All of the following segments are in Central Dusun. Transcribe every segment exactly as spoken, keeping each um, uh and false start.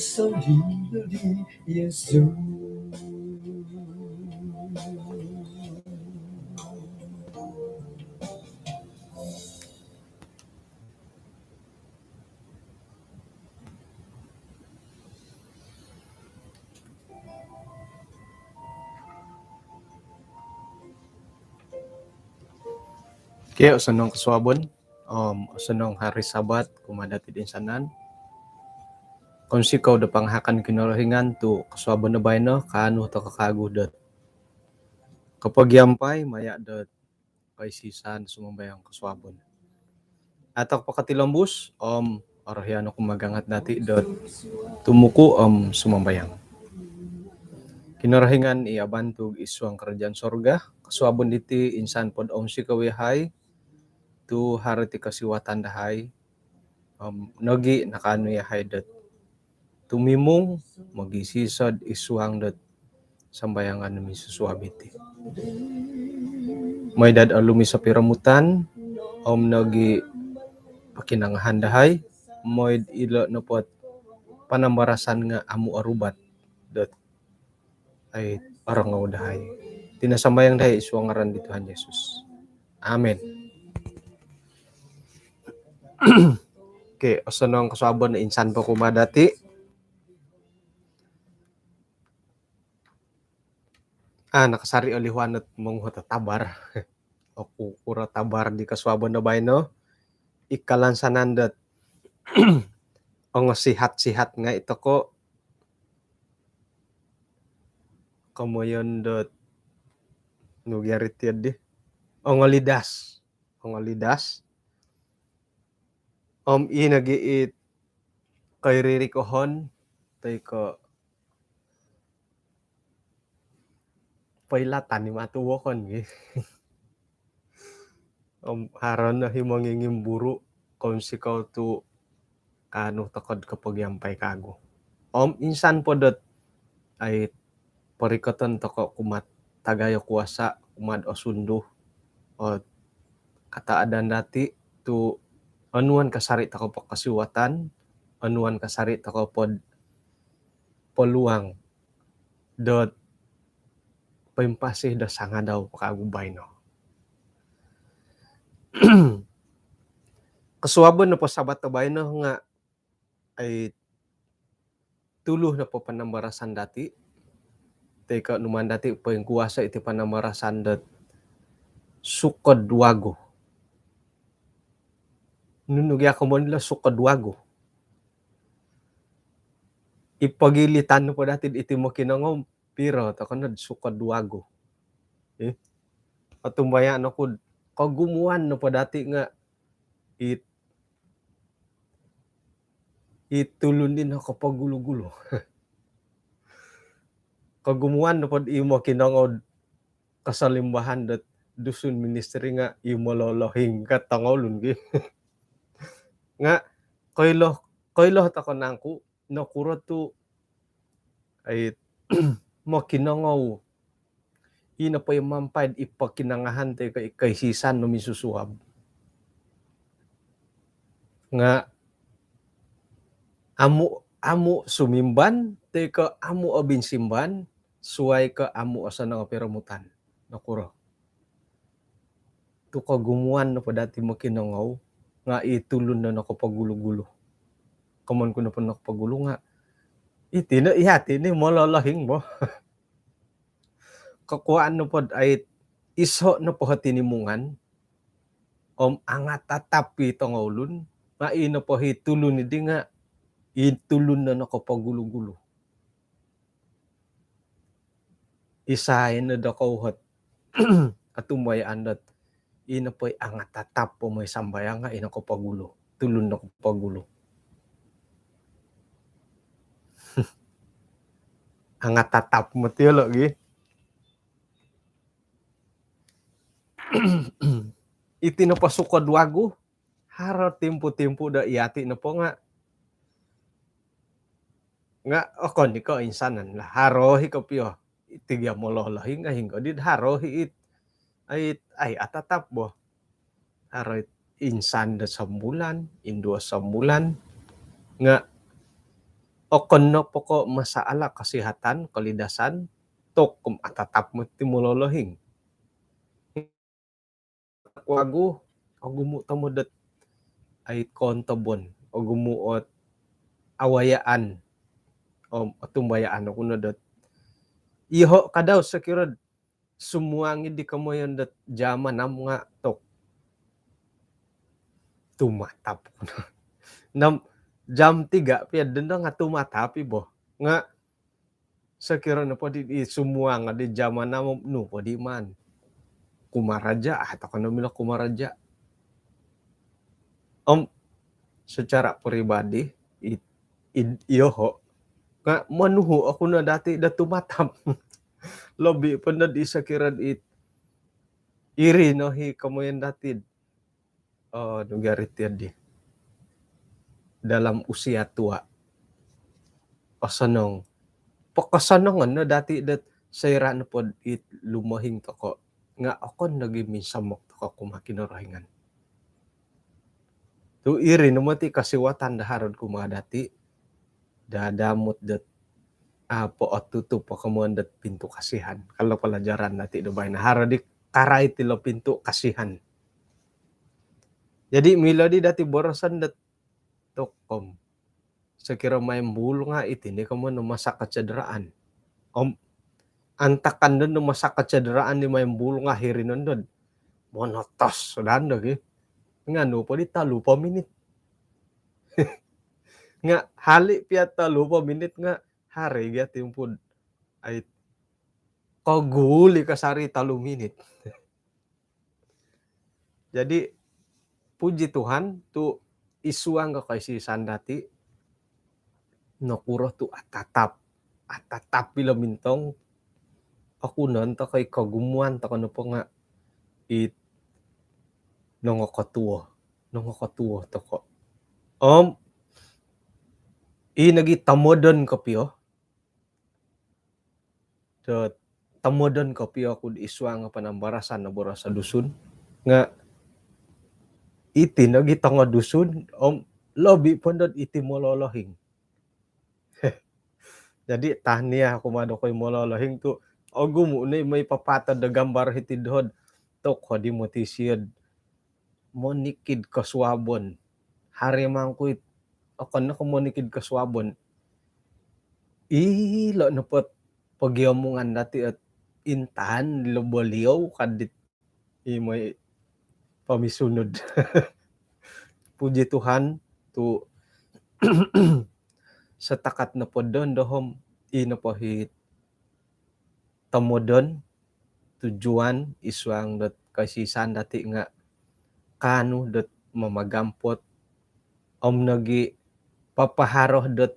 Okey, osonong kosuabon om osonong hari Sabat kumaa dati toinsanan. Kounsikou do panahakan Kinorohingan tu kosuabon do baino kaanu tokou kawagu dot kopogiampai maya dot koisisan sumambayang kosuabon. Ato po kotilombus om orohian oku magangat dati dot tumuku om sumambayang. Kinorohingan i abantug id suang karajaan sorga, kosuabon diti insan po do ounsikou yahai tu haro iti kosiwatan dahai om nogi nakaanu yahai dot tumimung mogiisisod id suang dot sambayangan do minsusuab iti. Mooi dot olumis o piromutan om nogi pokinongohon dahai, mooi ilo nopo ot panambarasan nga amu orubat dot ai orongou dahai. Iti no sambayang dahai id suang ngaran di Tuhan Yesus. Amin. Okey, osonong kosuabon insan po kumaa dati. Ah, nakasari olihuan ot monguhot ot abar. Okukuro ot abar di kosuabon do baino. I kalansanan dot ongosihat-sihat ngai tokou. Komoyon dot nu gia ri tiodi. Ongolidas. Ongolidas. Om i nogi it koiririkohon toi ko poilatan i matu wokon gi. Om haro no hi mongingimburu, kounsikou tu kaanu tokou do kopogiampai kawagu. Om insan po dot ai porikoton tokou kumaa ot tagayo kuasa, kumaa ot osundu ot kataadan dati tu onuan kasari tokou po kosiwatan, onuan kasari tokou po peluang dot poimpasi do sangadau po kawagu baino. Kosuabon nopo Sabat do baino nga ai tulu nopo panambarasan dati toi ko numaan dati poingkuasa iti panambarasan dot sukod wagu. Nunu gia komoyon lo sukod wagu? I pogilitan nopo dati iti mokinongou, piro tokou nod sukod wagu? Eh, otumbayaan oku do kogumuan nopo dati nga it, it tulun di nokopogulu-gulu. Kogumuan nopo do i mokinongou do kosolimbahan dot Dusun Ministry nga i mololohing ka tongoulun gi. Nga koilo, koilo tokou nangku nokuro tu ai mokinongou i nopo i mampai do i pokinongohon toi ko i koisisan do minsusuab. Nga amu, amu sumimban toi ko amu obinsimban, suai ko amu osonong o piromutan. Nokuro? Tu kogumuan nopo dati mokinongou nga i tulun do nokopogulu-gulu. Komoyon ku nopo nokopogulu nga iti no, iya ti ni mololohing bo. Kokuaan nopo do ai iso nopo o tinimungan om angatatap i tongoulun nga i nopo i tulun di nga i tulun do nokopogulu-gulu. Isai no dokoyu ot otumbayaan dot i nopo i angatatap po mooi sambayang nga i nokopogulu, tulun nokopogulu. Angatatap moti yolo gi. Iti nopo sukod wagu, haro timpu-timpu do iyati nopo nga, nga okon i ko insanan lah, haro i kopio. Iti gia mololohing nga hinggo di haro i it, ai, ai atatap bo. Haro it insan do sombulan, induo sombulan. Nga Okon nopo ko' masalah kesihatan, kolidasan, tokom atatap moti mololohing. Wagu, ogumu' tomod dot ait kontobon, ogumu' ot awayaan, om otumbayaan oku no dot iyoho' kadau sokiro sumuang i di komoyon dot jam anam nga' tok tumatap. Nam jam tiga pia dondo nga' tumatap i bo. Nga' sokiro nopo di, di sumuang di jam anam nu po di man. Kumaraja, ah, toko no milo kumaraja. Om secara peribadi, i, i, iyoho' nga' monuhu' oku no dati do tumatap. Lobi po no di sokiro di iri no hi komoyon dati. Oh, nugari tiyo di. Dalam usia tua. Osonong. Pokosonongon no dati dot soira' nopo dit lumohing toko'. Nga' okon nogi minsomok toko' kumaa Kinorohingan. Tu' iri no moti kosiwatan do harod kumaa dati. Dadamot dot apo otutup o komoyon dot pintu kasihan. Kalau pelajaran dati do baino harod i karait ilo pintu kasihan. Jadi milo di dati boroson dot tokom. Sokiro main bulu nga' iti ni komoyon no masa kecederaan. Om antakan do no masa kecederaan di main bulu nga' hiri nondo monotos dan do gi. Nga' nu po di tolu po minit. Nga' hali' pia tolu po minit nga' hari' gia timpu ait koguli kasari tolu minit. Jadi puji Tuhan tu' isuang ko kaisisan dati nokuro tu' atatap. Atatap ilo mintong oku non toko' i kogumuan toko' nopo nga' it nongokotuo. Nongokotuo toko'. Om i nogi tomodon kopio. Do tomodon kopio oku di isuang panambarasan no boros Dusun. Nga' iti nogi tongo Dusun om lobi po ndot iti mololohing. Jadi tahniah kumaa dokoi mololohing tu' ogumu' ni moi papatod do gambar hiti doho'd toko' di moti siyo'd monikid kosuabon. Hari mangkuit okon no ko' monikid kosuabon. Ilo' nopo't pogiomungan dati' ot intaan lo boliou kadit i moi pomisunud. Puji Tuhan tu' setakat nopo dondo om i nopo hi tomodon tujuan isuang dot kaisisan dati' nga' kaanu dot mamagampot om nogi papaharo dot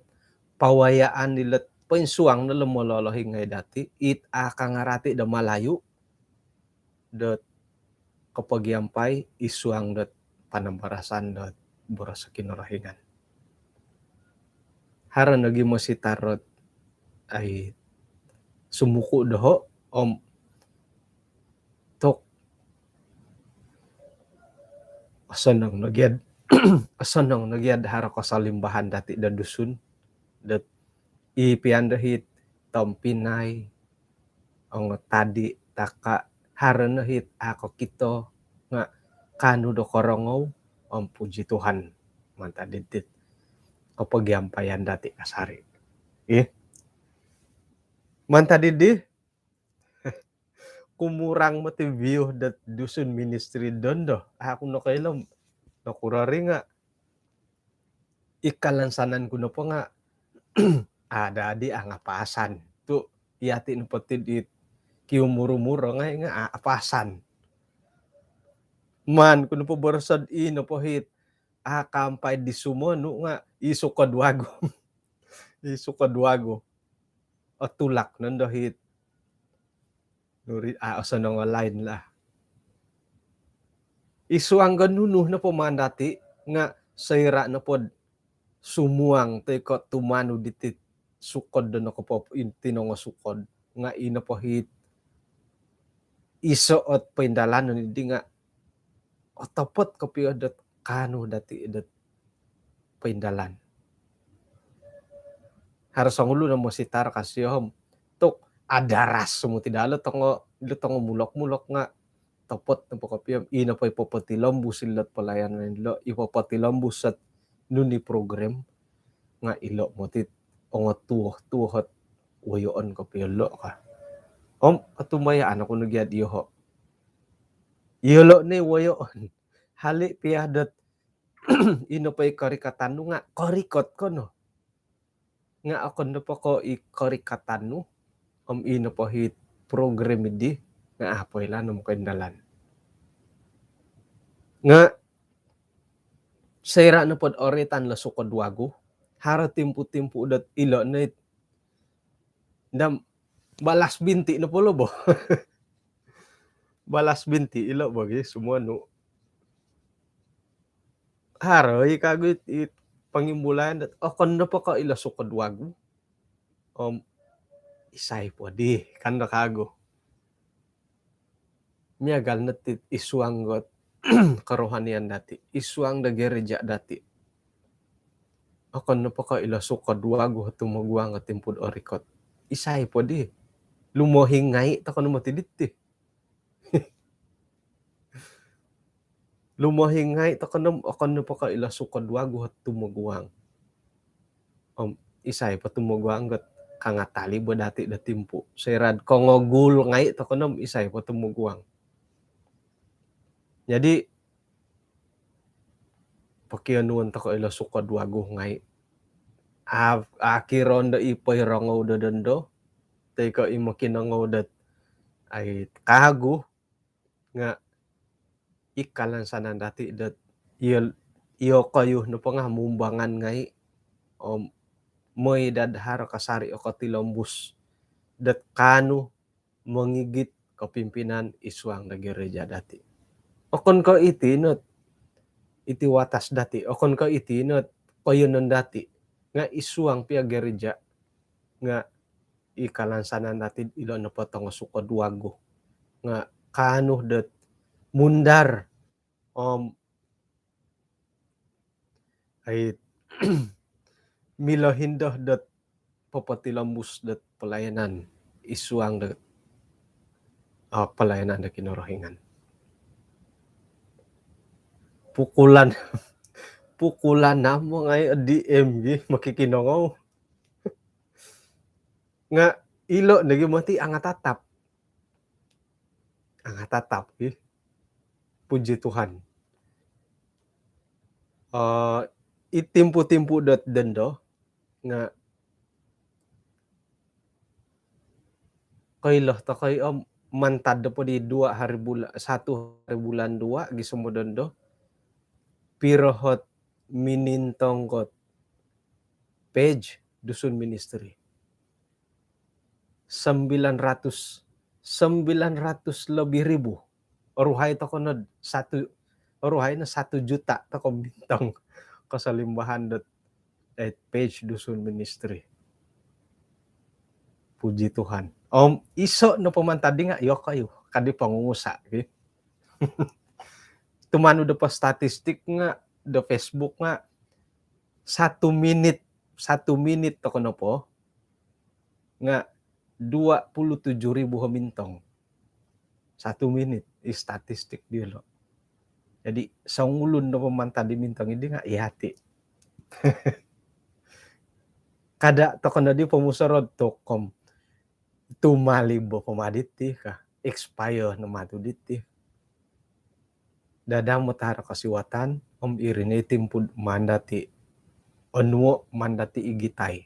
pawayaan dilot poinsuang no lo mololohing ngai' dati' it a' kangarati' do Malayu dot kopogiampai isuang dot panambarasan dot boros Kinorohingan. Haro nogi mositar ot ai sumuku' doho' om tok osonong nogiad osonong nogiad haro kosolimbahan dati' do Dusun dot i pian do hit tompinai ongo tadi' taka' haro no hit a' kokito nga' kaanu do korongou om puji Tuhan mantad diti kopogiampaian dati' kasari'. Ih. Mantad didi kumurang moti view dot Dusun Ministry dondo. Aku nokoilo nokuro ri nga' ikalansanan ku nopo nga' ada di angapasan tu' iyati' nopo ti di kiumur-umur ngai' nga' apasan. Maan ku nopo borosod i nopo hit a' kaampai di sumonu nga' i sukod wagu. I sukod wagu. Otulak nondo hit nuri a' osonong o lain lah. Isuang ga nunu nopo maan dati' nga' soira' nopod sumuang toi ko' tumanud diti sukod do nokopo inti nongosukod nga' i nopo hit iso' ot poindalanon di nga' otopot kopio dot kaanu dati' dot poindalan. Haro songulun no mositar kasio om tu' adaras moti daa ilo tongo, ilo tongo mulok-mulok nga' topot nopo kopio om ino po i popotilombus ilot pelayanan ilo, i popotilombus ot nunu i program nga' ilo moti ongo tuo-tuo ot woyoon kopio ilo ka. Om otumbayaan oku no gia diyoho'. Iyolo' ni woyoon. Hali' pia dot ino po i korikatan nu nga' korikot ko no. Nga' okon nopo ko' i korikatan nu om ino po i program iddi nga' a' po ilaan om koindalan. Nga' soira' nopod oritan lo sukod wagu, haro timpu-timpu dot ilo' no it ndam balas binti' nopo lo bo. Balas binti' ilo' bo gi sumonu. Haro i kagu it, it pangimbulayan dot okon nopo ko' ilo sukod wagu om isai po di, kan do kagu. Miagal no ti id suang dot kerohanian dati', id suang do gereja dati'. Okon nopo ko' ilo sukod wagu o tumoguang o timpu'd orikot, isai po di. Lumohing ngai' toko' no moti diti. Lumohing ngai' toko' no, okon nopo ko' ilo sukod wagu o tumoguang om isai po tumoguang dot kangatalib o dati' do timpu'. Soira'd kongogul ngai' toko' no om isai po tumoguang. Jadi pokionuon toko' ilo sukod wagu ngai'. A, a' kiroon do i poirongou do dondo toi ko' i mokinongou dot ai kagu nga' i kalansanan dati' dot iyo, iyokoyu nopo nga' mumbangan ngai' om moi dad haro kasari' o kotilombus dot kaanu mongigit kepimpinan id suang do gereja dati'. Okon ko' iti no iti watas dati', okon ko' iti no koiyonon dati', nga' id suang pia gereja nga' i kalansanan dati' ilo nopo tongo sukod wagu nga' kaanu dot mundar om ai milo hindo dot popotilombus dot pelayanan id suang dot, ah, pelayanan do Kinorohingan. Pukulan, pukulan namo ngai' D M gi mokikinongou. Nga' ilo nogi moti angatatap. Angatatap gi. Puji Tuhan. Eh, i timpu-timpu dot dondo nga' koilo toko' i om mantad do po di dua hari bula-, satu hari bulan dua gisom do dondo, piro ot minintong ot page Dusun Ministry? Sembilan ratus, sembilan ratus lebih ribu. Oruhai toko' nod satu, oruhai no satu juta toko' mintong kosolimbahan dot, eh, page Dusun Ministry. Puji Tuhan. Om iso nopo mantad di nga' iyokoyu kadi pongungusa' ki. Tumanud do po statistik nga' do Facebook nga' satu minit, satu minit toko' nopo nga' dua puluh tujuh ribu o mintong. Satu minit, i statistik diyolo'. Jadi songulun nopo mantad di mintong iddi nga' iyati'. Kada' toko' noddi pomusorou tu' kom tumalib po ma diti ka, expire no ma tu' diti. Dadamot haro kosiwatan om iri no i timpu'd maan dati' onuo', maan dati' igitai.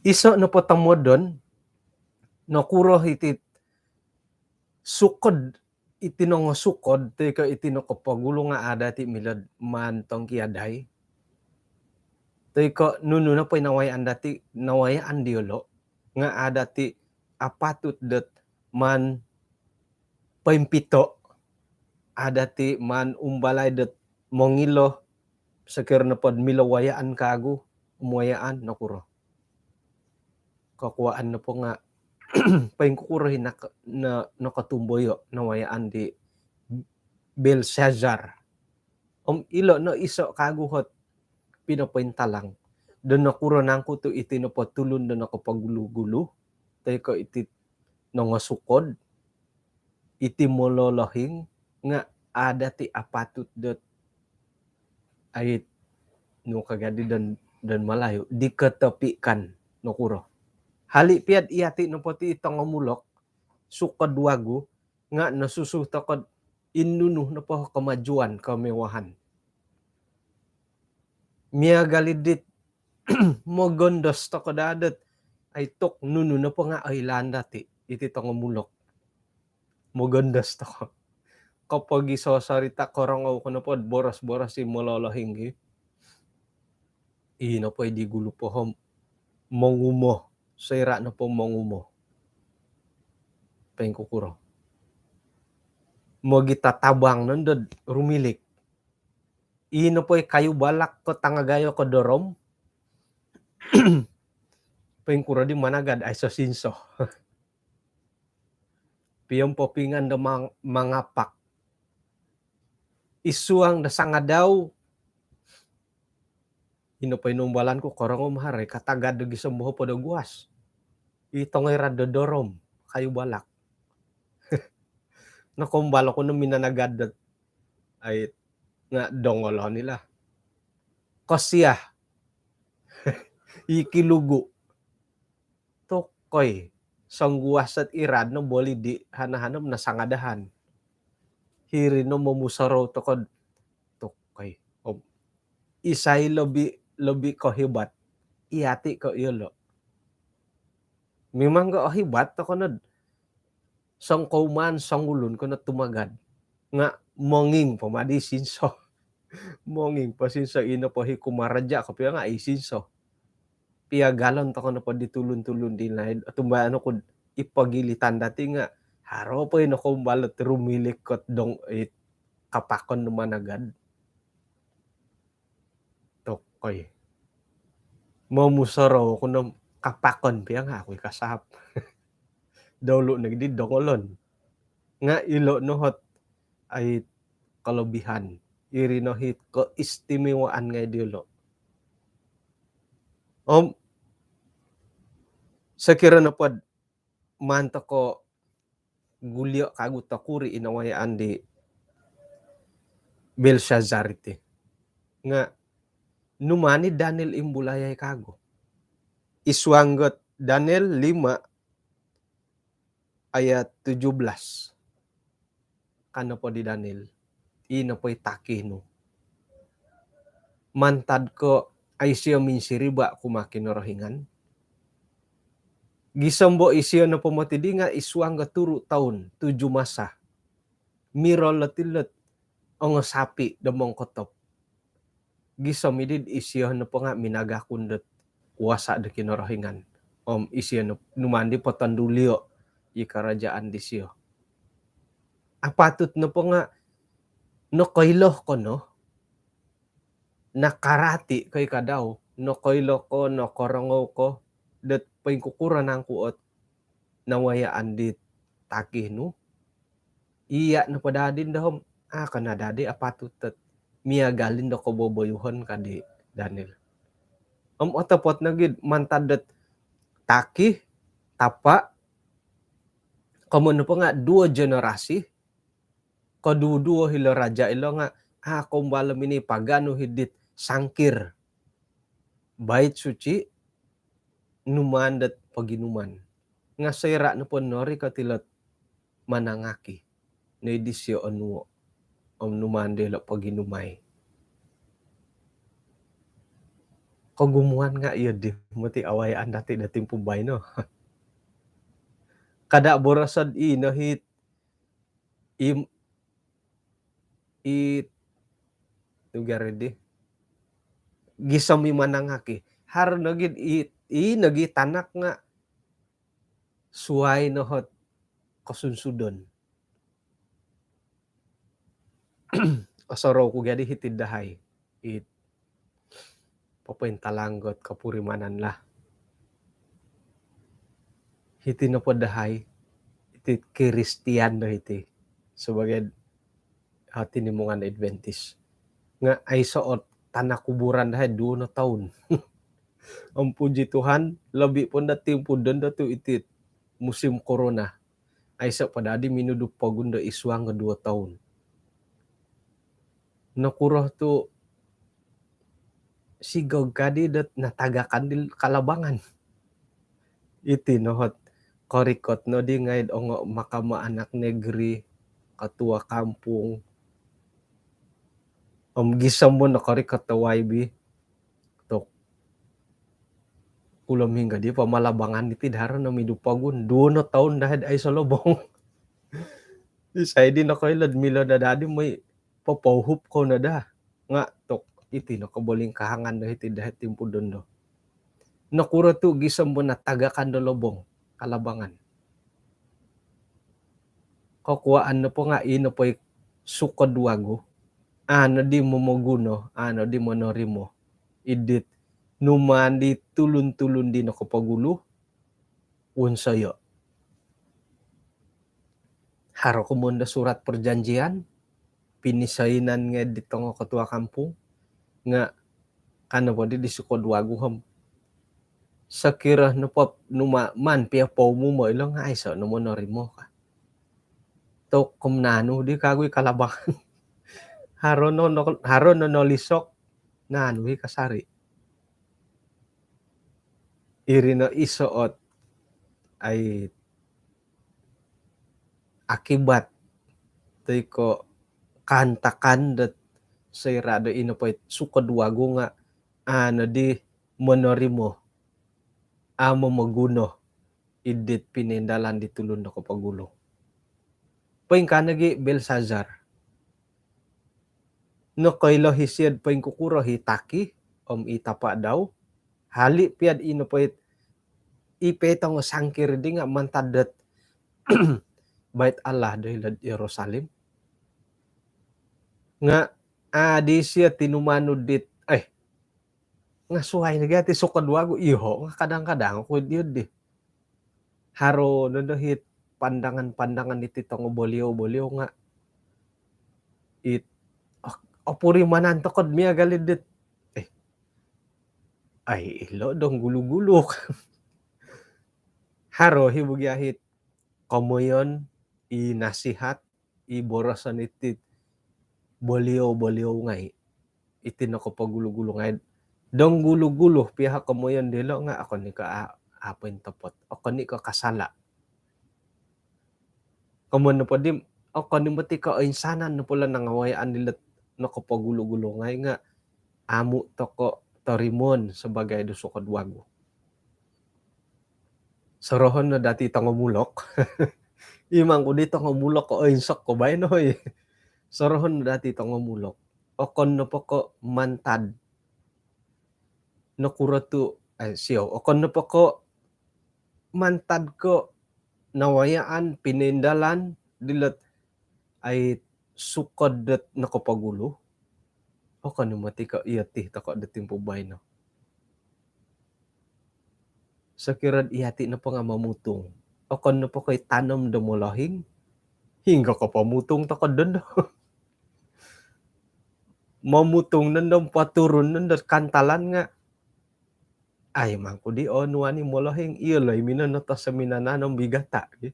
Iso' nopo tomodon, nokuro iti sukod, iti nongosukod toi ko' iti nokopogulu nga' a' dati' milo'd maan tongkiadai toi ko' nunu nopo i nawayaan dati', nawayaan diyolo' nga' a' dati' apatut dot maan poimpito', a' dati' maan umbalai dot mongilo, sokiro nopod milo wayaan kaagu, om wayaan nokuro. Kokuwaan nopo nga' poingkukuro i nak-, no-, nokotumboyo' nawayaan di Belshazzar. Om ilo' no iso' kaagu ot pinopointalang do nokuro nangku tu iti nopo tulun do nokopogulu-gulu toi ko iti nongosukod, iti mololohing nga ada ti apatut dot ait nu kagadi dan dan Malayu diketepikan nokuro. Hali piad iyati nopo ti tongomulok sukod wagu nga nosusu tokod inunu nopo kemajuan kemewahan. Miagal idit mogondos toko dadot ai tok nunu nopo nga oilaan dati iti tongomulok. Mogondos toko. Kopogi sosorita korongou ko nopo boros-boros i mololohing gi. I nopo i di gulu pohom mongumo soira nopo mongumo. Pengkukuro. Mogitatabang nondod rumilik. I nopo i kayu balak ko tangagayo ko dorom. Pengkuro di managad ai sosinso. Piom popingan do mang- mangapak. Isuang do sangadau. Ino po inumbalan ku korongou maharai katagad do gisom boho podo guas. I tongoi rad do dorom kayu balak. Nokombal oku no minanagad do ai nga dongolon ila. Kosiah. I kilugu. Tokoi. Songguasat irad no boli di hana-hana na sangadahan. Hiri no momusorou tokod tokoi. Om isai lobi lobi kohibat. Iyati ko iyolo. Memang ko ohibat tokonod songkouman songulun kono tumagad. Nga monging po madi sinso. Monging po sinso ino po hi kumaraja kopio nga i sinso. Piagalon toko nopo di tulun-tulun di laid. Tumbayaan oku ipogilitan dati nga haro po ino kombalot rumilik kot dong it kapakon do managad. Tokoi. Momusorou oku no kapakon pia nga aku i kasahap. Dolu nogi di dongolon. Nga ilo no hot ai kelebihan. Iri no hit keistimewaan ngai diolo. Om sekira nopod maan toko gulio kagu tokuri inawayaan di Belshazzar iti. Nga numani Daniel imbulayai kagu. Isuang got Daniel lima ayat tujuh belas. Kan nopo di Daniel, i nopo i taki nu. Mantad ko ai sio minsiriba kumaa Kinorohingan. Gisom bo isio nopo moti di nga isuang got turu toun tujuh masa. Mirol lot ilot ongo sapi do mongkotop. Gisom idid isio nopo nga minagakun dot kuasa do Kinorohingan. Om isio no numandi potondulio i karajaan disio. Apatut nopo nga nokoilo kono nakarati koi kadau nokoilo ko nokorongou ko dot poingkukuro nangku ot nawayaan di taki nu. Iya nopo dadi dohom, ah, kana dadi apatut dot miagalin do koboboyuhon kadi Daniel. Om otopot nogi mantad dot taki tapa komo nopo nga duo generasi koduo-duo hilo raja ilo nga ah kombalom ini paganu hidit sangkir bait suci numaan dot poginuman. Nga soira nopo nori kotilot manangaki. Noi disio onuo. Om numaan dilo poginumai. Kogumuan nga iyo di moti awayaan dati do timpu baino. Kada borosod ino hit im i tugar di gisom i manangaki. Har nogi i, i nogi tanak nga suai nohot kosunsudon. Osorou ku gadi hiti dahai. It popointalang got kopurimanan lah. Hiti nopo dahai iti Kristian do hiti sebagai hati ni mongan Adventist. Nga aiso ot tanah kuburan dahai duo no toun. Om puji Tuhan, lobi po do timpu dondo tu iti musim korona. Aiso po dadi minudup pogun do id suang do duo toun. Nokuro tu sigog kadi dot natagakan di kalabangan. Iti no ot korikot no di ngai do ongo mahkamah anak negeri, ketua kampung. Om gisom bo nokorikot do Y B. Tu kulom hinggo di pamalabangan iti do haro no minudup pogun. Duo no toun dahai aiso lobong. Isai di nokoilo do milo do dadi mooi popouhup kou no daa. Nga tu iti no kobolingkahangan do hiti dahai timpu dondo. Nokuro tu gisom bo natagakan do lobong, kalabangan. Kokuaan nopo nga i nopo i sukod wagu, a' nodi momoguno, a' nodi monorimo id dit numaan di tulun-tulun di nokopogulu, wonsoyo. Haro komoyon do surat perjanjian, pinosoinan ngai di tongo ketua kampung, nga ka nopo di di sukod wagu om, sokiro nopo numaan pia pouhup ilo nga aiso no monorimo ka. Tu om naanu di kagu i kalabangan. Haro no, no, haro no nolisok, naanu i kasari. Iri no iso ot, ai, akibat toi ko kaantakan dot soira do i nopo i sukod wagu nga a' nodi monorimo, a' momoguno id dit pinoindalan di tulun nokopogulu. Poingkaa nogi Belsazar. Nokoilo isio do poingkukuro i taki om i tapa dau, hali pia do i nopo i, i po i tongo sangkir di nga mantad dot Bait Allah do hilo id Yerusalem. Nga a' di isio tinumanud dit, eh, nga suai nogi ati sukod wagu, iyoho nga kadang-kadang ku di di. Haro no do hit pandangan-pandangan iti tongo boliau-boliau nga it, oh, opurimanan toko do miagal dit, eh, ai, ilo dong gulu-gulu. Haro i bo gia hit komoyon, i nasihat, i boroson iti boliau-boliau ngai. Iti nokopogulu-gulu ngai. Dong gulu-gulu pia komoyon dilo nga okon i ko a-, a' pointopot. Okon i ko kasala. Komoyon nopo di, okon i moti ko oinsanan nopo lo nangawayaan dilo nokopogulu-gulu ngai nga amu toko torimoon sabaagi do sukod wagu. Sorohon no dati tongo mulok. Imang ku di tongo mulok ko oinsok ko baino, oi. Sorohon no dati tongo mulok. Okon nopo ko mantad. Nokuro tu, eh, siou. Okon nopo ko mantad ko nawayaan pinoindalan dilo ai sukod dot nokopogulu. Okon i moti ko iyo ti toko do timpu baino. Sokiro do iyati nopo nga mamutung. Okon nopo ko i tanom do molohing, hinggo ko pamutung toko dondo. Mamutung nondo, paturun nondo kantalan nga ai, mangku di onuan i molohing, iyo lo i minonotos o minananom bigata, ki.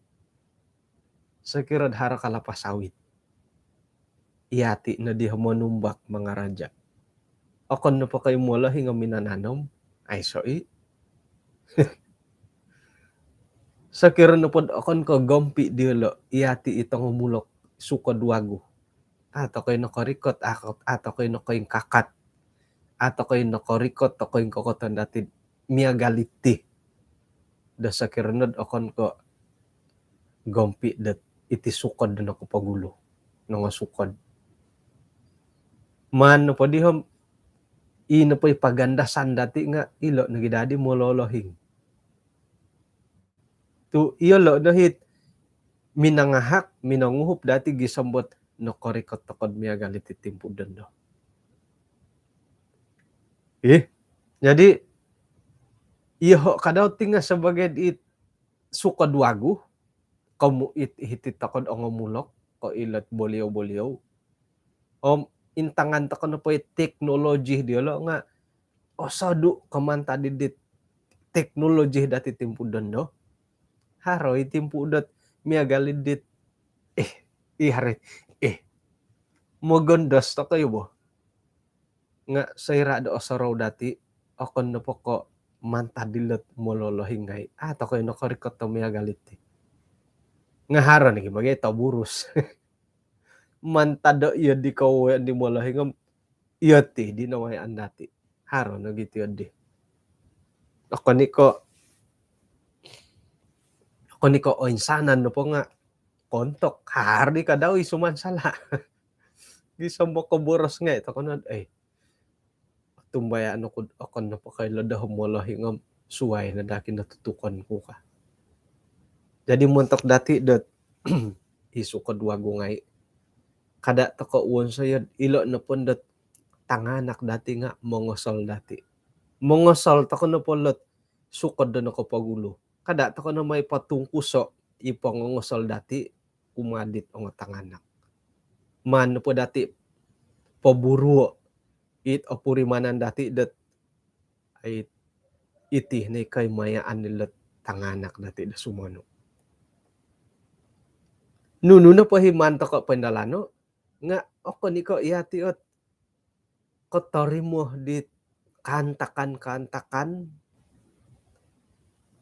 Sokiro do haro kalapa sawit, iyati no di monumbak mangaraja. Okon nopo ko i molohing o minananom, aiso i. Sokiro nopo do okon ko gompi diolo, iyati i tongo mulok sukod wagu. A' toko i nokorikot, a' ko-, a' toko i nokoingkakat. A' toko i nokorikot, toko i ingkokoton dati miagal iti. Do sokiro no do okon ko gompi dot iti sukod do nokopogulu. Nongosukod. Maan nopo di om, i nopo i pagandasan dati nga ilo nogi dadi mololohing. Tu iyolo no hit minangahak, minonguhup dati gisom dot nokorikot toko do miagal iti timpu dondo. Ih, jadi, iyoho kadau ti nga sabaagi dit sukod wagu, komu it, hiti toko do ongomulok, ko ilo do boliau-boliau. Om, intangan toko nopo i teknologi diolo nga osodu ko mantad di teknologi dati timpu dondo. Haro i timpu dot miagal dit, eh, i hari, eh, mogondos toko i bo. Nga soira do osorou dati, okon nopo ko mantad dilot mololohing ngai. Ah, toko i nokorikot to miagal iti. Nga haro ni bagai toburus. Mantad do iyo di kowe di molohing om iyo ti di nawayaan dati. Haro no giti di. Okon i ko, okon i ko oinsanan nopo nga kontok. Haro di kadau i suman sala. Gisom bo ko boros ngai toko no, eh, tumbayaan oku, okon nopo koilo do molohing om suai no daki no tutukon ku ka. Jadi montok dati dot isu kedua gungai. Kada toko wonsoyo ilo nopo dot tanganak dati nga mongosol dati. Mongosol toko nopo lot sukod do nokopogulu. Kada toko no mai potungkuso i pongongosol dati kumaa dit ongo tanganak. Maan nopo dati poburuo it opurimanan dati dot ai iti ni kaimayaan nilot tanganak dati do sumonu. Nunu nopo hi maan toko poindalano nga okon i ko iyo ti ot kotorimo di kaantakan-kaantakan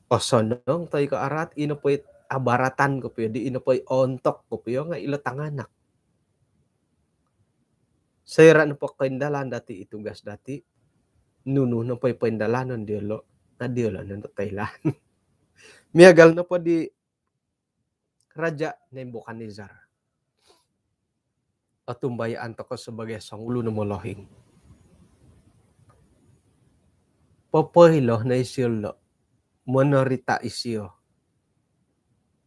osonong toi ko araat, ino po it abaratan kopio di, ino po i ontok kopio nga ilo tanganak. Soira nopo koindalan dati i tugas dati, nunu nopo i poindalanon diolo nga diolo no toilaan. Miagal nopo di Raja Nebukadnezar. Otumbayaan toko sebagai songulun o molohing. Popoilo no isio lo, monorita isio.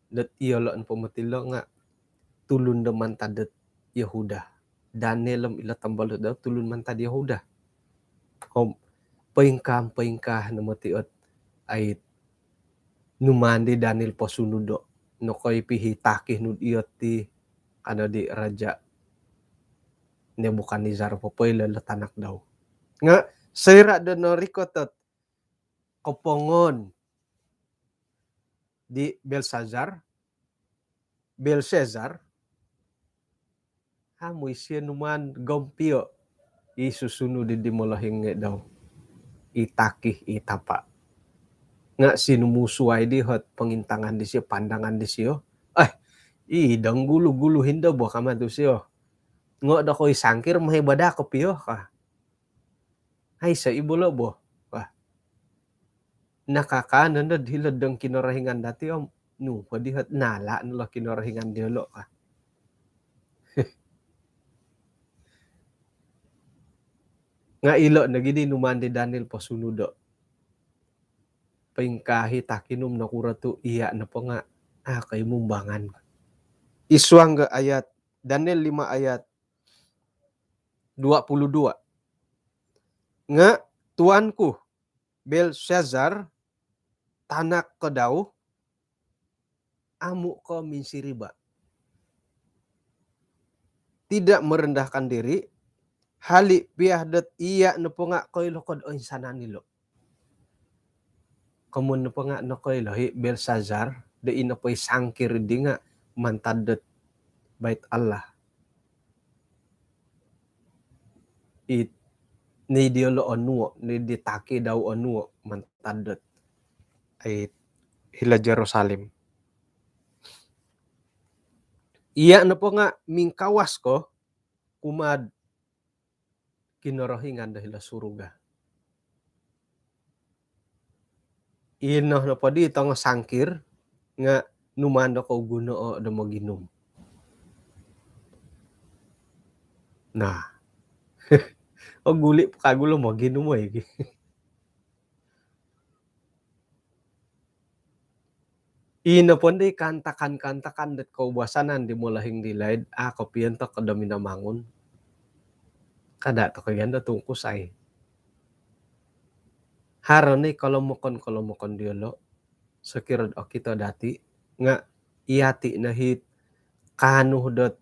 Dot iyolo nopo moti lo nga tulun do mantad dot Yehuda. Daniel om ilo tambalut dau tulun mantad Yehuda. Om poingkaa-poingkaa no moti ot ai numaan di Daniel posunudo. Nokoipi hi taki nud iyo ti, kano di Raja Nebukadnezar popoilo lo tanak dau. Nga soira do norikot ot kopongon di Belsazar, Belsazar, amu isio numaan gompio i susunud di molohing ngai dau, i taki, i tapa. Nga sinumusuai di hot pongintangan disio, pandangan disio. Eh, i dong gulu-gulu hindo bo kama tu sio. Ngo do koi sangkir mahe bada kopio ka. Aiso i bolo bo. Wah. Nakakanon do hilo'd dong Kinorohingan dati om nu po di hot nala no lo Kinorohingan diolo ka. Nga ilo nogi di numaan di Daniel posunudo. Poingkaa hi taki nu om nokuro tu iya nopo nga a koimumbangan. Id suang ga ayat Daniel lima ayat dua puluh dua. Nga tuanku Belsazar, tanak ko dau, amu ko minsiriba. Tidak merendahkan diri, hali pia dot iya nopo nga koilo ko do oinsanan ilo. Komoyon nopo nga nokoilo hi Belsazar do ino po i sangkir di nga mantad dot Bait Allah. I, ni diolo onuo, ni di taki dau onuo mantad dot ai hilo Jerusalem. Iya nopo nga mingkawas ko kumaa'd Kinorohingan do hilo suruga. Ino nopo di tongo sangkir nga numaan do ko gunoo do moginum. Nah. O guli po kagu lo moginum oi gi. Ino po di kaantakan-kaantakan dot koubasanan di molohing di laid, a kopio ontok do minamangun. Kada toko gia do tungkusai. Haro ni kolomokon-kolomokon diolo, sokiro okito dati nga iyati no hi kaanu dot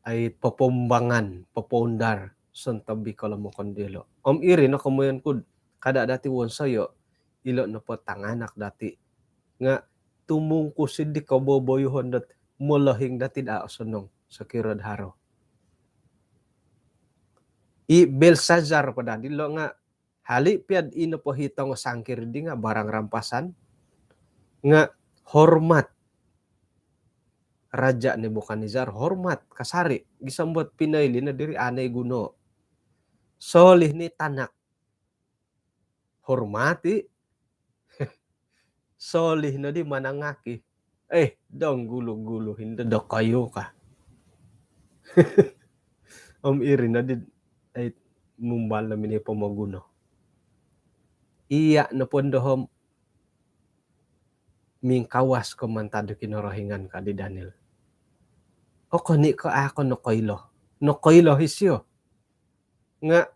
ai popombangan, popoundar, sontob i kolomokon dilo'. Om iri no komoyon kud, kada' dati' wonsoyo', ilo' nopo tanganak dati'. Nga' tumungkus iddi koboboyohon dot molohing dati'd a' osonong, sokiro'd haro. I Belsazar po daa dilo' nga' hali' piya'd ino po hi tongo sangkir di nga' barang rampasan, nga' hormat. Raja' Nebukadnezar hormat kasari', gisom dot pinoili no diri anai guno. Solih ni tanak. Hormati. Solih noddi manangaki. Eh, dong gulu-gulu hindo dokoyu ka. Om iri noddi, ai, mumbal no minoi pomoguno. Iya' nopo ndo om mingkawas ko mantad do Kinorohingan ka di Daniel. Okon i' ko a' ko nokoilo. Nokoilo isio. Nga'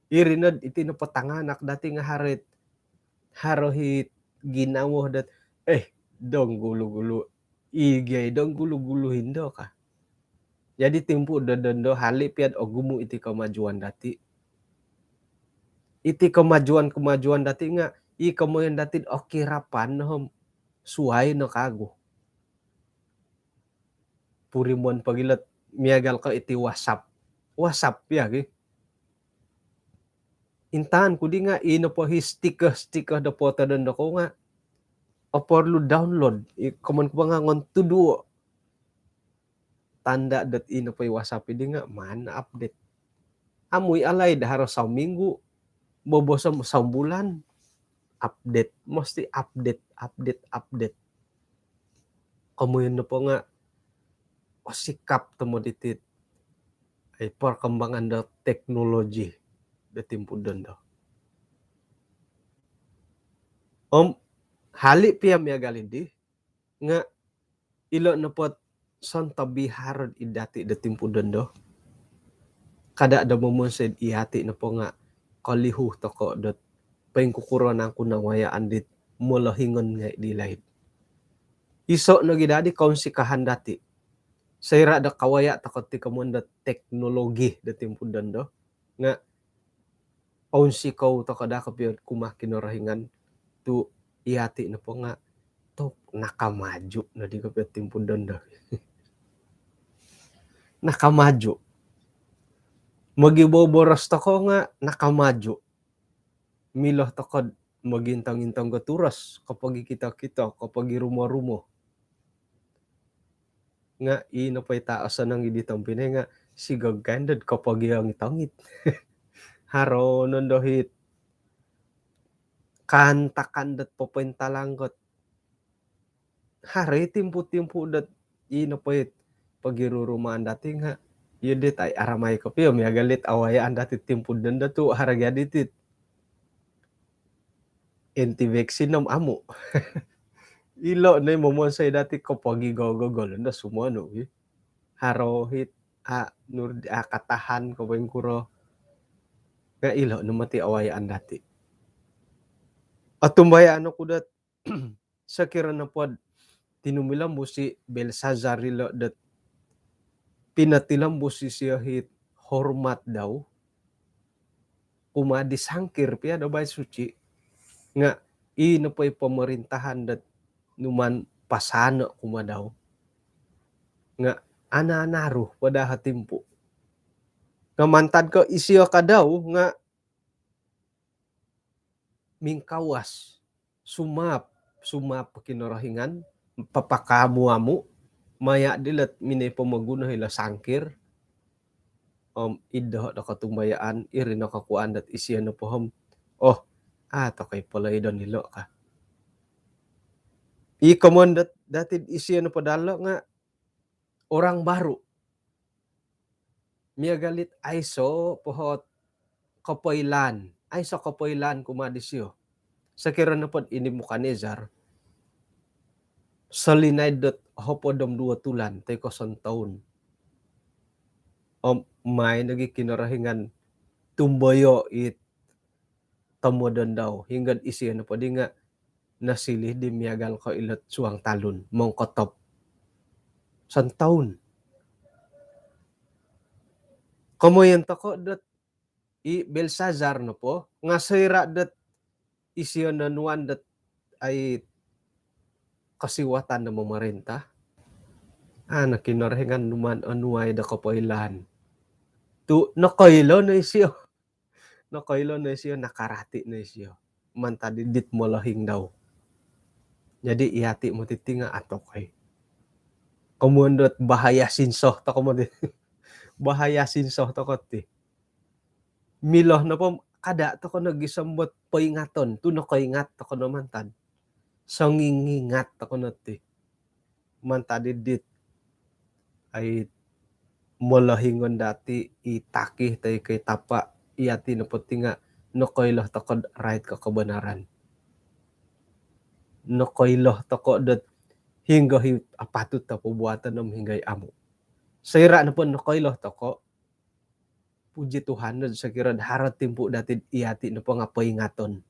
iri nod iti nopo tanganak dati' nga' haro it, haro it ginawo dot, eh, dong gulu-gulu. Igai dong gulu-gulu hindo ka. Jadi timpu' do dondo hali' piya'd ogumu' iti kemajuan dati'. Iti kemajuan-kemajuan dati' nga' i komoyon dati'd okirapan no om suwai no kagu. Purimon pogilot miagal ko iti WhatsApp. WhatsApp ya gi. Intaan ku di nga' ino po hi stiker-stiker do poto dondo ko nga' oporlu download. I komon ku ba nga' ngon tuduo. Tanda' dot ino po i WhatsApp di nga' maan update. Amu' i alaid haro saminggu, bobosom sambulan, update, mesti update, update, update. Komoyon nopo nga' osikap tomod iti, ai, perkembangan do teknologi do timpu dondo. Om hali' piya miagal iddi nga' ilo' nopo sontob i haro'd id dati' do timpu dondo. Kada' do momonsoi'd iyati' nopo nga' kolihu toko' dot poingkukuro nangku nawayaan dit molohingon ngai' di laid. Iso' nogi dadi kounsikahan dati'. Soira' do kawaya' toko' ti komoyon dot teknologi do timpu dondo nga' ounsikou toko' daa kopio kumaa Kinorohingan tu' iyati' nopo nga' tu' nakamaju' noddi kopio timpu dondo. Nakamaju'. Mogiboboros toko' nga' nakamaju'. Milo toko'd mogintong-intong ko turos, kopogikito-kito, kopogirumo-rumo. Nga' ii nopo i ta' osonong iddi tompinai nga' sigog kain dot kopogiongit-ongit. Haro nondo hit kaantakan dot popointalang kot. Haro i timpu-timpu dot ii nopo i pogirurumaan dati' nga' iyo dit ai aramai kopio miagal dit awayaan dati' timpu dondo tu' haro gia dit it anti vaksin om amu'. Ilo' no i momonsoi dati' kopogigogol-gogol no sumonu' i. Haro hit a' nur a' katahan ko poingkuro. Nga' ilo' no mati awayaan dati'. Otumbayaan oku dot sokiro nopod tinumilombus i Belsazar ilo' dot pinotilombus isio hit hormat dau kumaa di sangkir piya do Bait Suci, nga' ii nopo i pomorintahan dot numaan pasano' kumaa dau nga' ana-anaru po daa o timpu'. Nga' mantad ko' isio ka dau nga' mingkawas, sumaap, sumaap Kinorohingan, papakaamu-amu', maya' dilo't minoi pomoguno ilo sangkir, om id doho' do kotumbayaan, iri no kokuwaan dot isio nopo om, oh, a' toko' i poloidon ilo' ka. I komoyon dot, dati'd isio nopo dalo' nga' orang baru. Miagal it aiso' po hot kopoilaan, aiso' kopoilaan kumaa disio. Sokiro nopod i Nebukadnezar, solinaid dot hopod om duwo tulan, toi ko' sontoun. Om main nogi Kinorohingan tumboyo' it tomodon dau, hinggod isio nopo di nga' nosilih di miagal ko' ilo't suang talun, mongkotop. Sontoun. Komoyon toko' dot i Belsazar nopo nga' soira' dot isio nonuan dot ai kosiwatan do momorintah, a' no Kinorohingan numaan onuai do kopoilaan. Tu' nokoilo no isio. Nokoilo no isio, nakarati no isio mantad id dit molohing dau. Jadi iyati' moti ti nga' atokoi. Komoyon dot bahaya sinsoh toko' moti. Bahaya sinsoh toko' ti. Milo nopo kada' toko' no gisom dot poingaton, tu' nokoingat toko' no mantad. Songingingat toko' no ti mantad id dit ai molohingon dati' i taki toi ko' i tapa', iyati' nopo ti nga' nokoilo toko'd rait ko' kobonaran. Nokoilo toko' dot hinggo i apatut do pobuaton om hinggo i amu'. Soira' nopo nokoilo toko', puji Tuhan nod sokiro haro timpu' dati'd iyati' nopo nga' poingaton.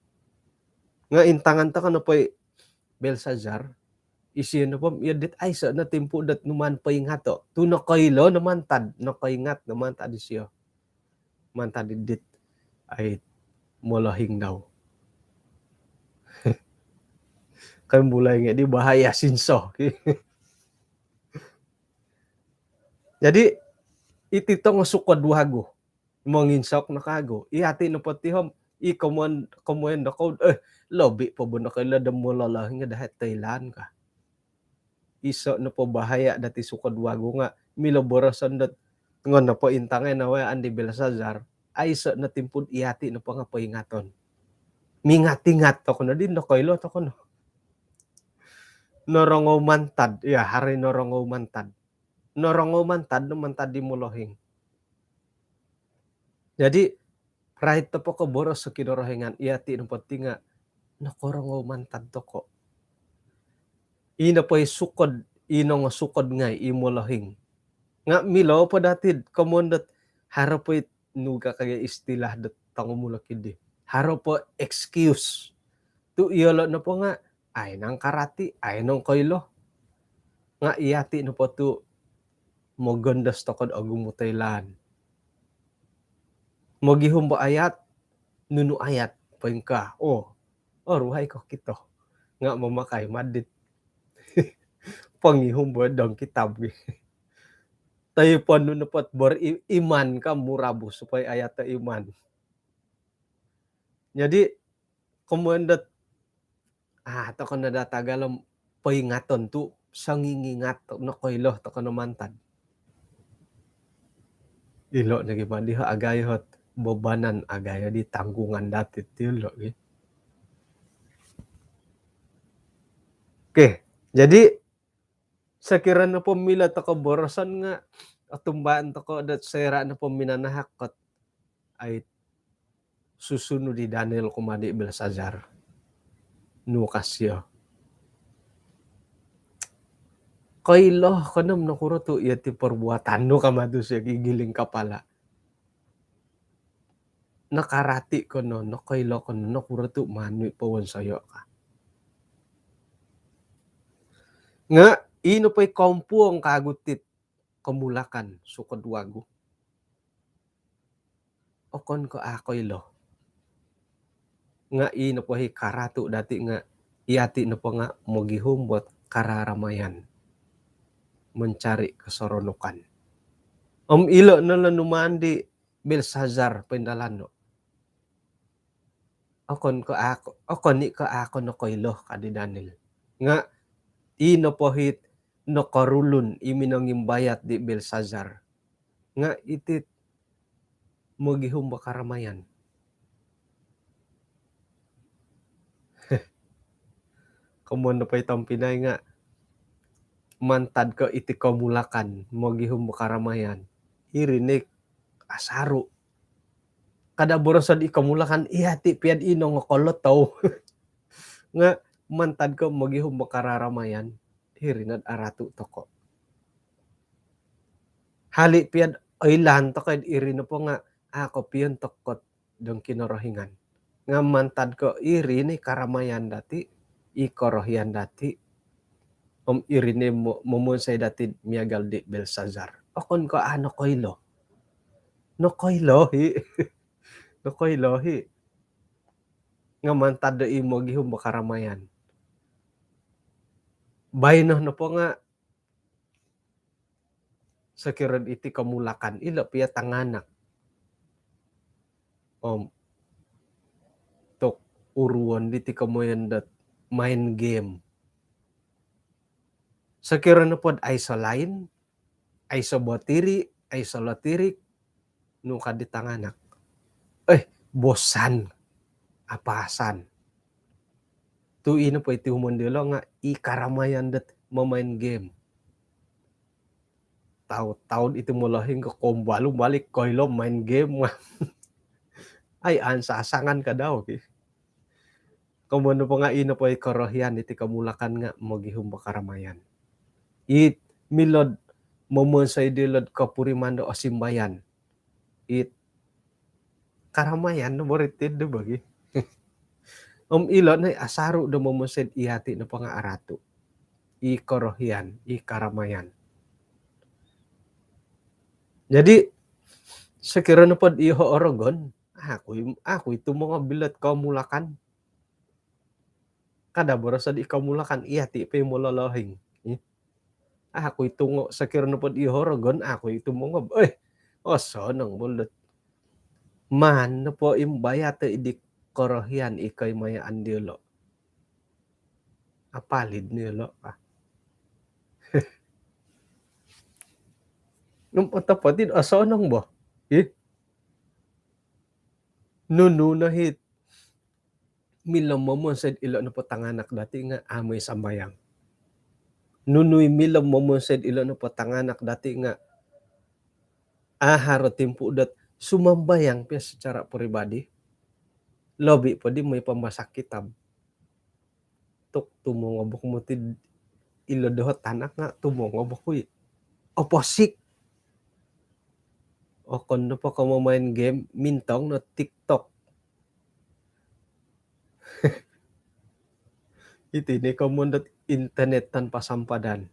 Nga' intangan toko' nopo i Belsazar, isio nopo iyo dit aiso' no timpu' dot numaan poingato'. Tu' nokoilo no mantad, nokoingat no mantad isio mantad id dit ai molohing dau. Kan bulai nge' di bahaya sinsoh. Jadi iti tongo sukod wagu, monginsok no kagu. Iyati' nopo ti om i komoyon, komoyon dokou, eh, lobi' po bo nokoilo do molohing dahai toilaan ka. Iso' nopo bahaya dati sukod wagu nga' milo boroson dot ngon nopo intangai nawayaan di Belsazar, aiso' no timpu'd iyati' nopo nga' poingaton. Mingat-ingat toko' no di nokoilo toko' no. Norongou mantad, iya, haro i norongou mantad. Norongou mantad no mantad di molohing. Jadi rait nopo ko boros o Kinorohingan, iyati' nopo ti nga' nokorongou mantad toko'. I nopo i sukod, i nongo sukod ngai' i molohing. Nga' milo po dati'd komoyon dot haro po i nuga kaga istilah dot tongo mulok idi. Haro po excuse. Tu' iyolo' nopo nga' ai nangkarati, ai nongkoilo. Nga' iyati' nopo tu' mogondos toko'd ogumu toilaan. Mogihum bo ayat, nunu ayat poingkaa. Oh, oruhai kokito. Nga' mamakai ma dit pongihum bo dong kitab gi. Toi po nunu pot beriman ka murabus supai ayat do iman. Jadi komoyon dot, ah, toko' no dot agalom poingaton tu' songingingat, nokoilo toko' no mantad. Ilo' nogi madi ho agayo ot bobanan, agayo di tanggungan dati' ti ilo' gi. Okey, jadi sokiro nopo milo toko' boroson nga' otumbaan toko' dot soira' nopo minanahak ot ai susunu di Daniel kumaa di Belsazar. Nu ka sio, koilo ko no om nokuro tu' iyo ti perbuatan nu ka matu sio gigiling kapala. Nakarati ko no, nokoilo ko no, nokuro tu' maan nu i' powonsoyo' ka. Nga' ii nopo i kompuong kagu tit komulakan sukod wagu, okon ko' a' koilo. Nga' ii nopo i karatu' dati' nga' iyati' nopo nga' mogihum bot kararamayan, mencari keseronokan. Om ilo' no lo numaan di Belsazar poindalano'. Okon ko' a' ko, okon i' ko' a' ko nokoilo ka di Daniel. Nga' ii nopo it nokorulun i minongimbayat di Belsazar nga' iti mogihum bo karamayan. Komoyon nopo i tompinai nga' mantad ko' iti komulakan mogihum bo karamayan, iri ni asaru'. Kada' boroso'd i komulakan, iyati' piya'd i nongokolotou. Nga' mantad ko' mogihum bo kararamayan, iri nod aratu' toko'. Hali' piya'd oilaan toko'd iri nopo nga' a' kopiontok ot dong Kinorohingan. Nga' mantad ko' iri ni karamayan dati', i korohian dati', om iri ni mo-, momonsoi dati'd miagal di Belsazar. Okon ko' a' nokoilo. Nokoilo i'. Nokoilo i'. Nga mantad do i mogihum bo karamayan. Baino nopo nga sokiro iti komulakan, ilo pia tanganak. Om tok uruon diti komoyon dot main game. Sokiro nopod aiso lain, aiso botiri, aiso lotirik, nu ka di tanganak. Eh, bosan. Apasan. Tu ino po iti umon dilo nga i karamayan dot mamain game. Tau-tau iti molohing ko kombalu balik koilo main game nga. Ai, ansasangan ka dau ki. Komoyon nopo nga ino po i korohian iti komulakan nga mogihum bo karamayan. It milod momonsoi dilod kopuriman do osimbayan. It karamayan no boritid do bagi. Om ilo no asaru do momonsoi iyati nopo nga aratu. I korohian, i karamayan. Jadi sokiro nopod iho orogon, aku i-, aku itu mongob ilot komulakan. Kada boroso di komulakan, iyati po i mololohing. Ih. Aku itu ngo-, sokiro nopod iho orogon, aku itu mongob. Eh, osonong bo ilot. Maan nopo imbayat idi korohian i koimayaan diolo. Apalid niolo ah. Nung otopot id osonong bo. Ih. Nunu no hit milo momonsoi ilo nopo tanganak dati nga amu i sambayang. Nunu i milo momonsoi ilo nopo tanganak dati nga aharo timpu dot sumambayang pia secara peribadi. Lobi po di moi pambasa kitab. Tuk tumongob oku moti ilo doho tanak nga tumongob oku i. Oposik. Okon nopo ko mamain game, mintong no TikTok. Iti ni komoyon dot internet tanpa sampadan.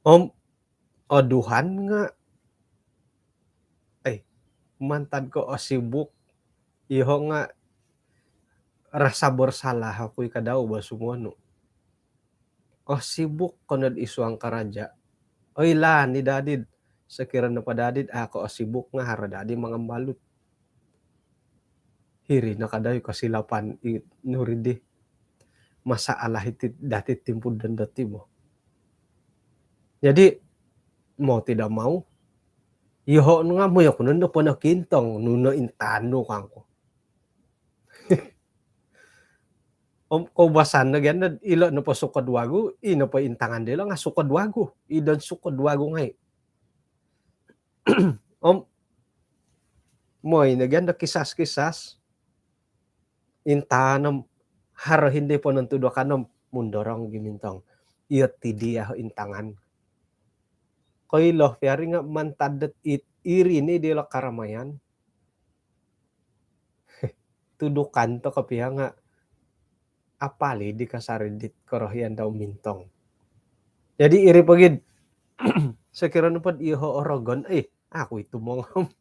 Om oduhan nga, eh, mantad ko osibuk, iho nga rasa bersalah oku i kadau ba sumonu. Osibuk kono id suang karaja. Oilaan i dadid, sokiro nopo dadid, ah, ko osibuk nga haro dadi mangambalut. Hiri no kadau i kosilapan i nuri di. Masalah iti dati timpu dondoti bo. Jadi, mau tidak mau, iho nga moi oku nondo pono kintong, nunu intanu kangku. Om koubasan no gian do, ilo nopo sukod wagu, i nopo intangan dilo nga sukod wagu, i don sukod wagu ngai. Om moi no gian do kisas-kisas, intanom haro hindi ponontudokan om mundorong gi mintong. Iyo tidi aho intangan. Koilo piari nga mantad dot it iri ni dilo karamayan. Tudukan to kopio nga apalid di kasari dit korohian dau mintong. Jadi iri pogid, sokiro nopod iho orogon, eh, aku itu mongob.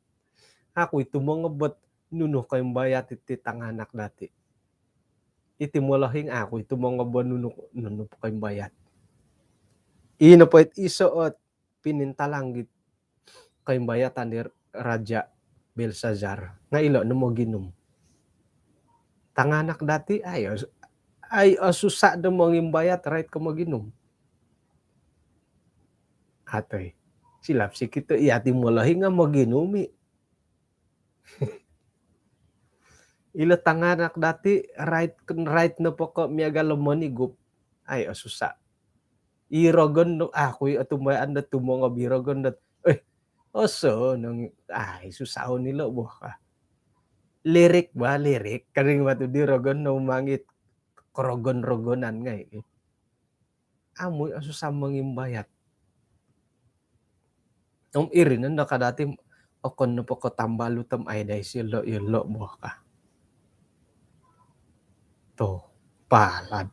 Aku itu mongob ot nunu koimbayat iti tanganak dati. Iti molohing aku itu mongob o nunu, nunu koimbayat. Ino po it iso ot pinintalang git koimbayatan di Raja Belsazar. Nga ilo no moginum. Tanganak dati, ai os-, ai osusa do mongimbayat rait ko moginum. Atoi. Silap sikit tu, iyati molohing nga moginum i. Ilo tanganak dati, rait, rait nopo ko miagal o monigup. Ai osusa. I rogon do, aku i otumbayaan do tumongob i rogon do. Eh, osonong, ai, susah nilo bo ka. Lirik ba, lirik. Karing batu di rogon no mangit korogon-rogonan ngai. Amu i osusa mongimbayat. Om iri nondo kadati, okon nopo ko tambalut om ai dai silo, ilo bo ka. Tuh, palad.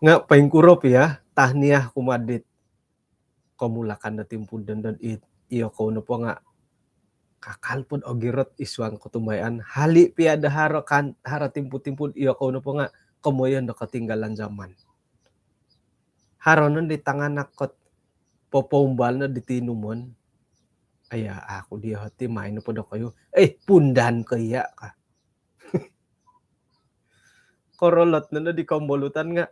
Nga poingkuro pia, tahniah kumaa dit komulakan do timpu dondon it iyokou nopo nga' kakal pod ogirot id suang kotumbayaan. Hali' piya do haro kan, haro timpu-timpu iyokou nopo nga' komoyon do ketinggalan zaman. Haro nondo i tanganak kot popoumbal no di tinumon. Aya, aku diyo hoti main nopo dokoyu. Eh, pundan ko iya' ka. Korolot nondo di kombolutan nga',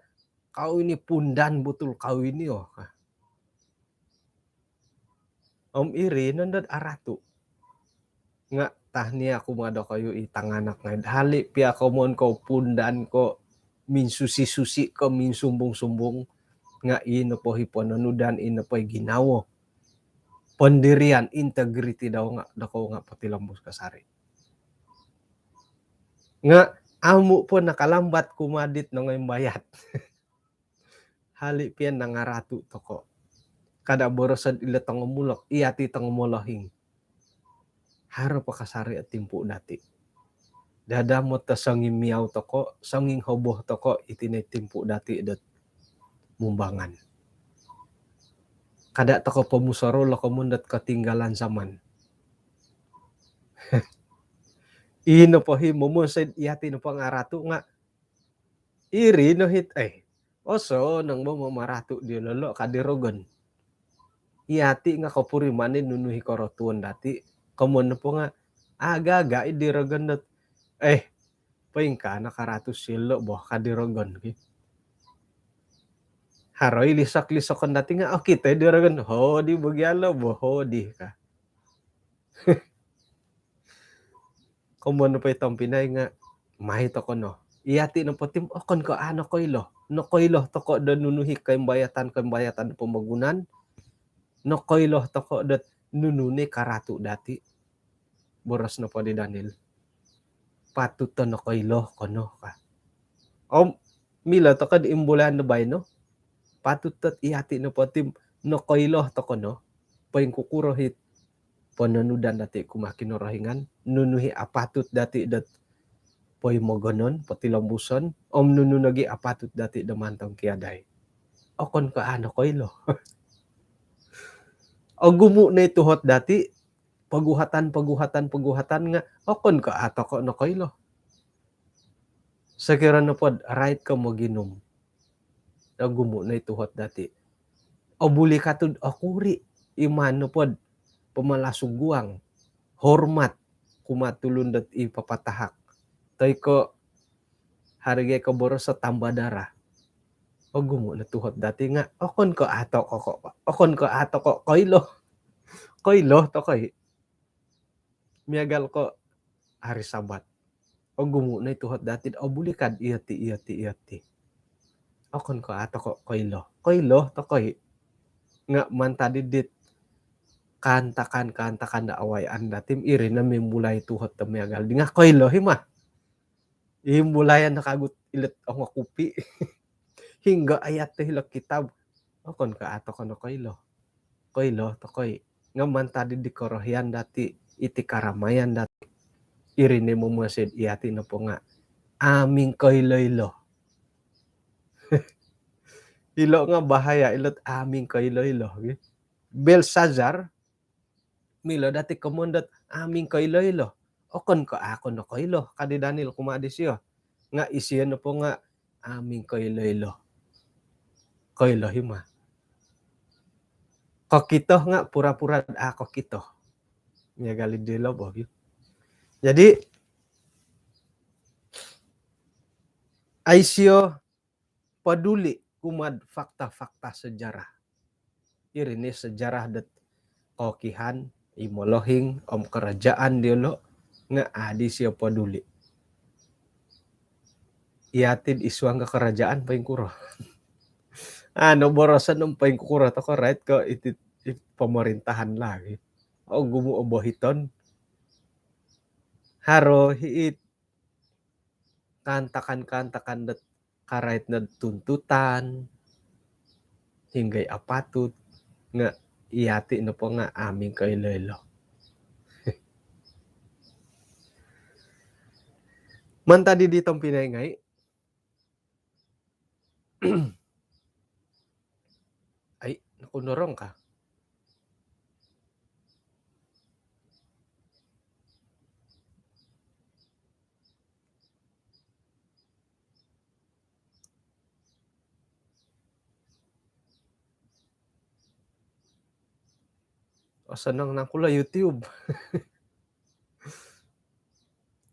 kau ini pundan betul kau ini, oh. Om iri nondo dot aratu'. Nga' tahniah kumaa dokoyu i tanganak ngai'. Hali' piya komoyon ko pundan ko, minsusi-susi ko, minsumbung-sumbung. Nga' ino po i pononudan, ino po i ginawo. Pendirian, integriti dau nga', dokou nga' potilombus kasari'. Nga' amu' po nakalambat kumaa dit nongoimbayat. Hali' piya nangaratu' toko'. Kada' boroso'd ilo tongomulok, iyati' tongomolohing. Haro po kasari' o timpu' dati'. Dadamot o songimiau toko', songinghoboh toko', iti no i timpu' dati' dot mumbangan. Kada' toko' pomusorou lo komoyon dot ketinggalan zaman. Ino po i momonsoi iyati' nopo nga' aratu' nga' iri no hit, eh, osonong bo mamaratu' diyolo' lo ka di rogon. Iyati' nga' kopuriman i nunu i korotuon dati'. Komoyon nopo nga' aga-aga' i di rogon dot, eh, poingkaa no karatu' silo' bo ka di rogon ki. Haro i lisok-lisokon dati' nga' okito i di rogon, hodi bo gia lo bo, hodi ka. Komoyon nopo i tompinai nga' mai toko' no. Iyati' nopo ti okon ko' a' nokoilo. Nokoilo toko' do nunu i koimbayatan-koimbayatan pomogunan. Nokoilo toko' dot nunu no i karatu' dati'. Boros nopo di Daniel, patut do nokoilo ko no ka. Om milo toko' di imbulayan do baino. Patut dot iyati' nopo ti nokoilo toko' no poingkukuro i pononudan dati' kumaa Kinorohingan, nunu i apatut dati' dot poimogonon, potilombuson, om nunu nogi' apatut dati' do mantang kiadai. Okon ko' a' nokoilo. Ogumu' no i tuhot dati', poguhatan, poguhatan, poguhatan nga' okon ko' a' toko' nokoilo. Sokiro nopod rait ko moginum, ogumu' no i tuhot dati'. Obuli katu'd okuri', iman nopod pamalas suguang, hormat kumaa tulun dot i papatahak. Toi ko' haro gia i koboroso tambah darah. Ogumu' no tuhot dati' nga' okon ko' a' toko', okon ko' a' toko' koilo. Koilo toko' i'. Miagal ko' hari Sabat. Ogumu' no i tuhot dati'd obuli kad iyoti', iyoti', iyoti'. Okon ko' a' toko' koilo. Koilo toko' i'. Nga' mantad id dit kaantakan-kaantakan do awayaan dati' om iri no mimbulai tuhot do miagal di nga' koilo i' ma. Imbulayan no kagu' ilot ongo kupi'. Hinggo ayat do hilo' kitab. Okon ko' a' toko' nokoilo. Koilo toko' i'. Nga' mantad di korohian dati', iti karamayan dati', iri no i momonsoi iyati' nopo nga' a' mingkoilo-ilo. Ilo' nga' bahaya, ilot a' mingkoilo-ilo gi. Belsazar, milo dati' komoyon dot a' mingkoilo-ilo. Okon ko' a' ko nokoilo ka di Daniel kumaa disio. Nga' isio nopo nga' a' mingkoilo-ilo. Koilo i' ma. Kokito nga' pura-pura a' kokito. Miagal i' dilo bo gi. Jadi, a' isio peduli kumaa'd fakta-fakta sejarah. Iri no i sejarah dot kokihan, i molohing om kerajaan diyolo' nga' a' disio peduli. Iyati'd id suang ko kerajaan poingkuro. Anu, boroson om poingkuro toko' rait ko' iti, iti pemerintahan lagi. Ogumu' o bohiton. Haro i' it kaantakan-kaantakan dot karait nod tuntutan, hinggo i apatut, nga' iyati' nopo nga' a' mingkoilo-ilo. Mantad di tompinai ngai'. Ai, nokonorong ka. Osonong nangku lo YouTube.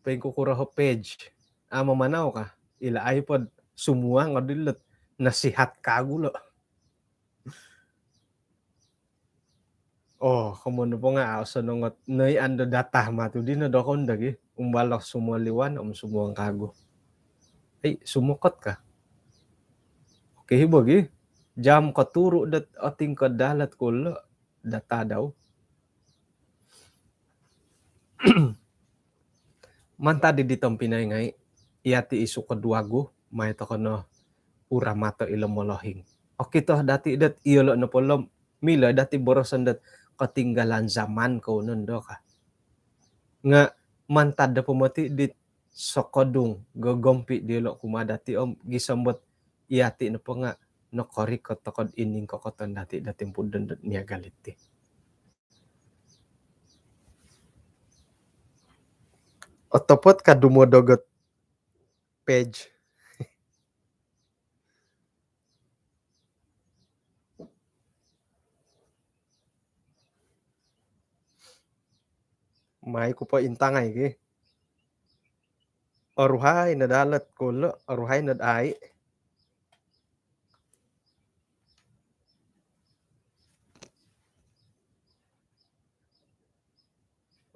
Poingkukuro ho page. Amo manau ka. Ilo ai pod sumuang o dilot. Nasihat kagu lo. Oh, komoyon nopo nga' osonong ot noi ando data matu dino dokon dagi. Umbalok sumuang liwan om sumuang kagu. Ai, sumokot ka. Okey, hibo gi. Jam koturu dot otingkod dalat kulo data dau. Mantad di tompinai ngai', iyati isu koduo gu, mai toko no uramato ilo molohing. Okito dati dot iyolo nopo lo milo dati boroson dot ketinggalan zaman kou nondo ka. Nga' mantad do pomoti dit sokodung gogompi diyolo kumaa dati om gisom dot iyati nopo nga' nokorikot toko dot iningkokoton dati dot timpu dot miagal iti. Otopot ka dumodog ot page. Mai ku po intangai gi. Oruhai no dalat kulo, oruhai no dai.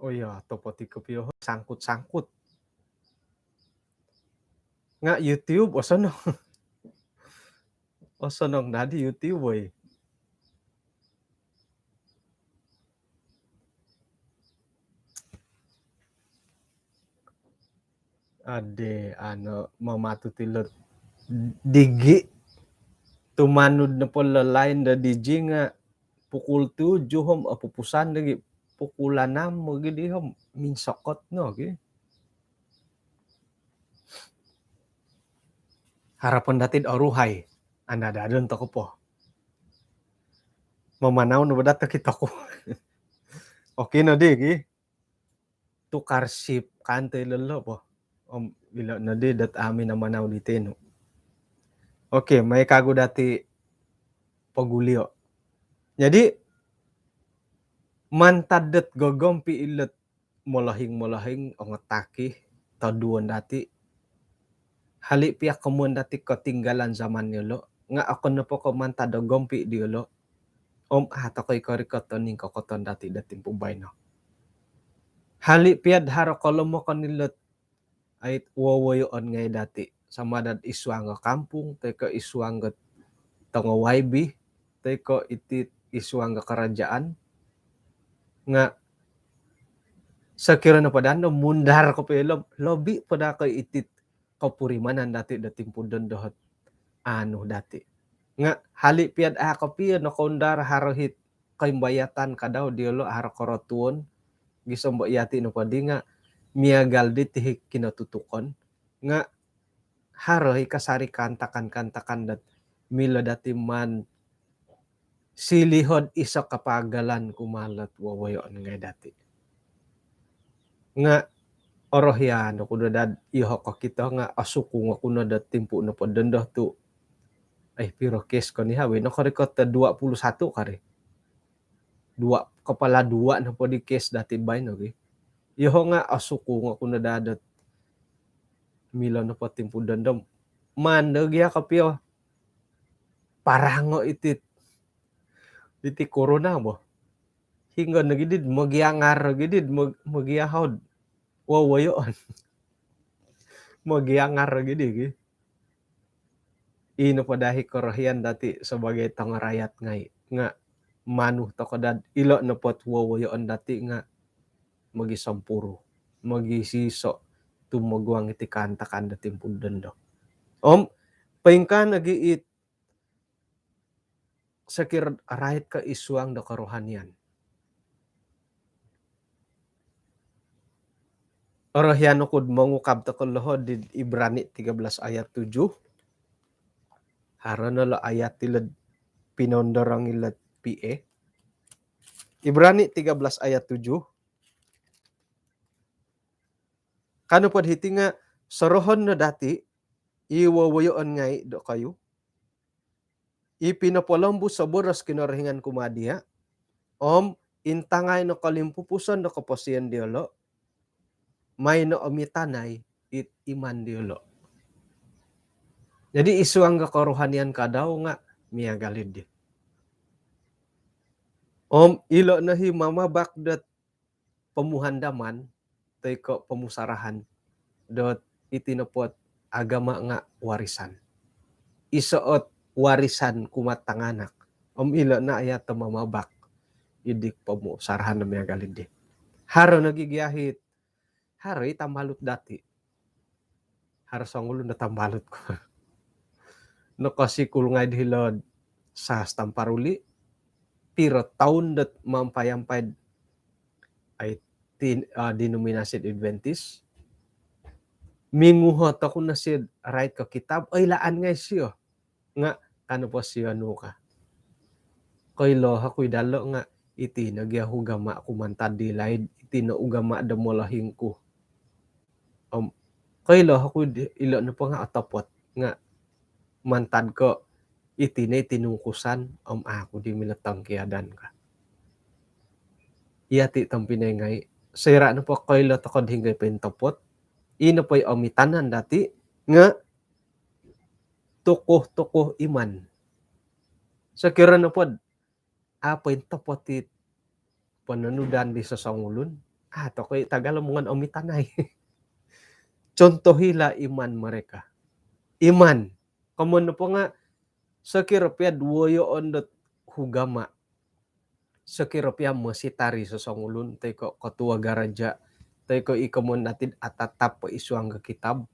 Oh iya, topoti kopio sangkut-sangkut. Nga' YouTube, osonong. Osonong dadi YouTube, woi. Ade, ano, mamatut ilo digi. Tumanud nopo lo lain do digi nga' pukul tujuh om opupusan dagi pukul anam mogi di om minsokot no gi. Harapon dati do oruhai. Ana dadon toko po. Mamanau no bodat toko. Okey no di gi. Tukar sip kan to ilo lo po. Om ilo no di dot amin amanau di tenu. Okey, mai kagu dati pogulio. Jadi mantad dot gogompi ilot molohing-molohing ongo taki toduon dati. Hali pia komoyon dati ketinggalan zaman yolo nga' okon nopo ko mantad do gompi diyolo. Om a' toko i korikot do ningkokoton dati do timpu baino. Hali pia'd haro kolomokon ilot ait wowoyoon ngai dati. Sama dot isuang do kampung, toi ko isuang do tongo Y B, toi ko iti isuang do kerajaan. Nga' sokiro nopo dano mundar kopio lo, lobi po da ko iti kopurimanan dati do timpu dondo ot anu dati. Nga' hali pia'd a' kopio nokoundar haro hit koimbayatan kadau diyolo haro korotuon, gisom bo iyati nopo di nga' miagal diti hi kinotutukon, nga' haro hi kasari kaantakan-kaantakan dot milo dati maan silihon iso kapaagalan kumaa lot wowoyoon ngai dati. Nga' orohian oku no dad iyoho kokito nga' osukung oku no dot timpu nopo dondo tu'. Eh, piro kes koni hawi? Nokorikot do dua puluh satu kari. Dua, kepala dua nopo di kes dati baino gi. Iyoho nga' osukung oku no dad dot milo nopo timpu dondo. Maan do gia kopio parango iti, iti korona bo. Hinggo nogi did mogiangar nogi did mog-, mogiahod. Wowoyoon. Mogiangar nogi di gi. Ino po da hi korohian dati sebagai tongo rayat ngai. Nga' manu toko dad ilo nopo ot wowoyoon dati nga' mogisompuru, mogisiso tumoguang iti kaantakan do timpu dondo. Om poingkaa nogi it sokiro rait ko isuang do kerohanian. Orohian oku'd mongukab toko loho di Ibrani tiga belas ayat tujuh. Haro no lo ayat ilo'd pinondorong ilo'd P A. Ibrani tiga belas ayat tujuh. Ka nopo'd hiti nga' sorohon no dati i wowoyoon ngai dokoyu i pinopolombus o boros Kinorohingan kumaa diya', om intangai no kolimpupuson do koposion diolo, maino omitanai it iman diolo. Jadi isuang ga korohanian kadau nga miagal di. Om ilo no hi mamabak dot pomuhandaman toi ko pomusarahan dot iti nopo ot agama nga warisan. Iso ot warisan kumaa tanganak. Om ilo no aya to mamabak id pomusarahan do miagal di. Haro nogi gia hit, haro i tambalut dati. Haro songulun do tambalut ku. Nokosikul ngai di hilo'd Saas Tamparuli. Piro toun dot mampai-ampai ai tin, ah, denominasi Adventist. Minguhot oku no sid rait ko kitab, oilaan ngai sio. Nga kanu po sio nu ka. Koilo oku i dalo nga iti no gia ugama ku mantad di laid, iti no ugama do molohing ku. Om koilo oku di, ilo nopo nga otopot nga mantad ko iti no i tinungkusan om aku di milo tongkiadan ka. Iya ti tompinai ngai, soira nopo koilo toko di hinggo i pointopot, ino po i omitanan dati nga tokoh-tokoh iman. Sokiro nopo do a pointopot it pononudan di sosongulun, a toko i tagal om ngon omitanai. Contohilah iman mereka. Iman. Komoyon nopo nga sokiro pia do woyoon dot ugama, sokiro pia mositari sosongulun, toi ko ketua gereja, toi ko i komoyon dati do atatap po isuang ga kitab.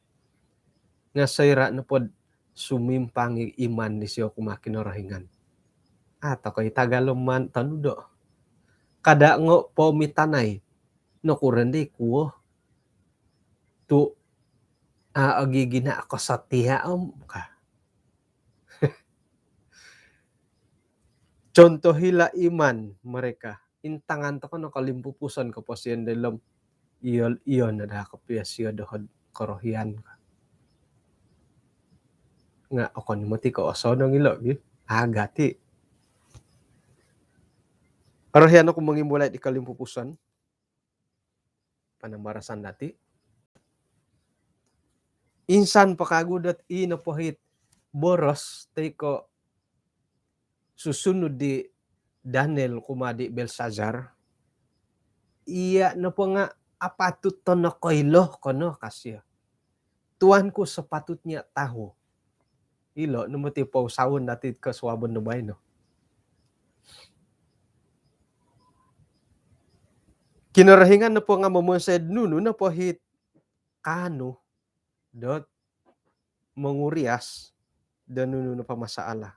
Nga soira nopo do sumimpang i iman disio kumaa Kinorohingan, a toko i tagal om maan tonudo. Kada ngo pomitanai, nokuro ndi kuo tu a ogigina ko setia om ka. Contohilah iman mereka. Intangan toko no kolimpupuson koposion dilo om iyo, iyo no daa kopio sio doho do korohian. Nga okon moti ko osonong ilo gi. Agati. Korohian oku mongimbulai di kolimpupuson. Panambarasan dati. Insan po kagu dot i nopo hit boros toi ko susunud di Daniel kumaa di Belsazar. Iya nopo nga apatut to nokoilo kono ka sio. Tuanku sepatutnya tahu. Ilo no moti pousawon dati kosuabon do baino. Kinorohingan nopo nga momonsoi do nunu nopo hit kaanu dot mongurias do nunu nopo masalah.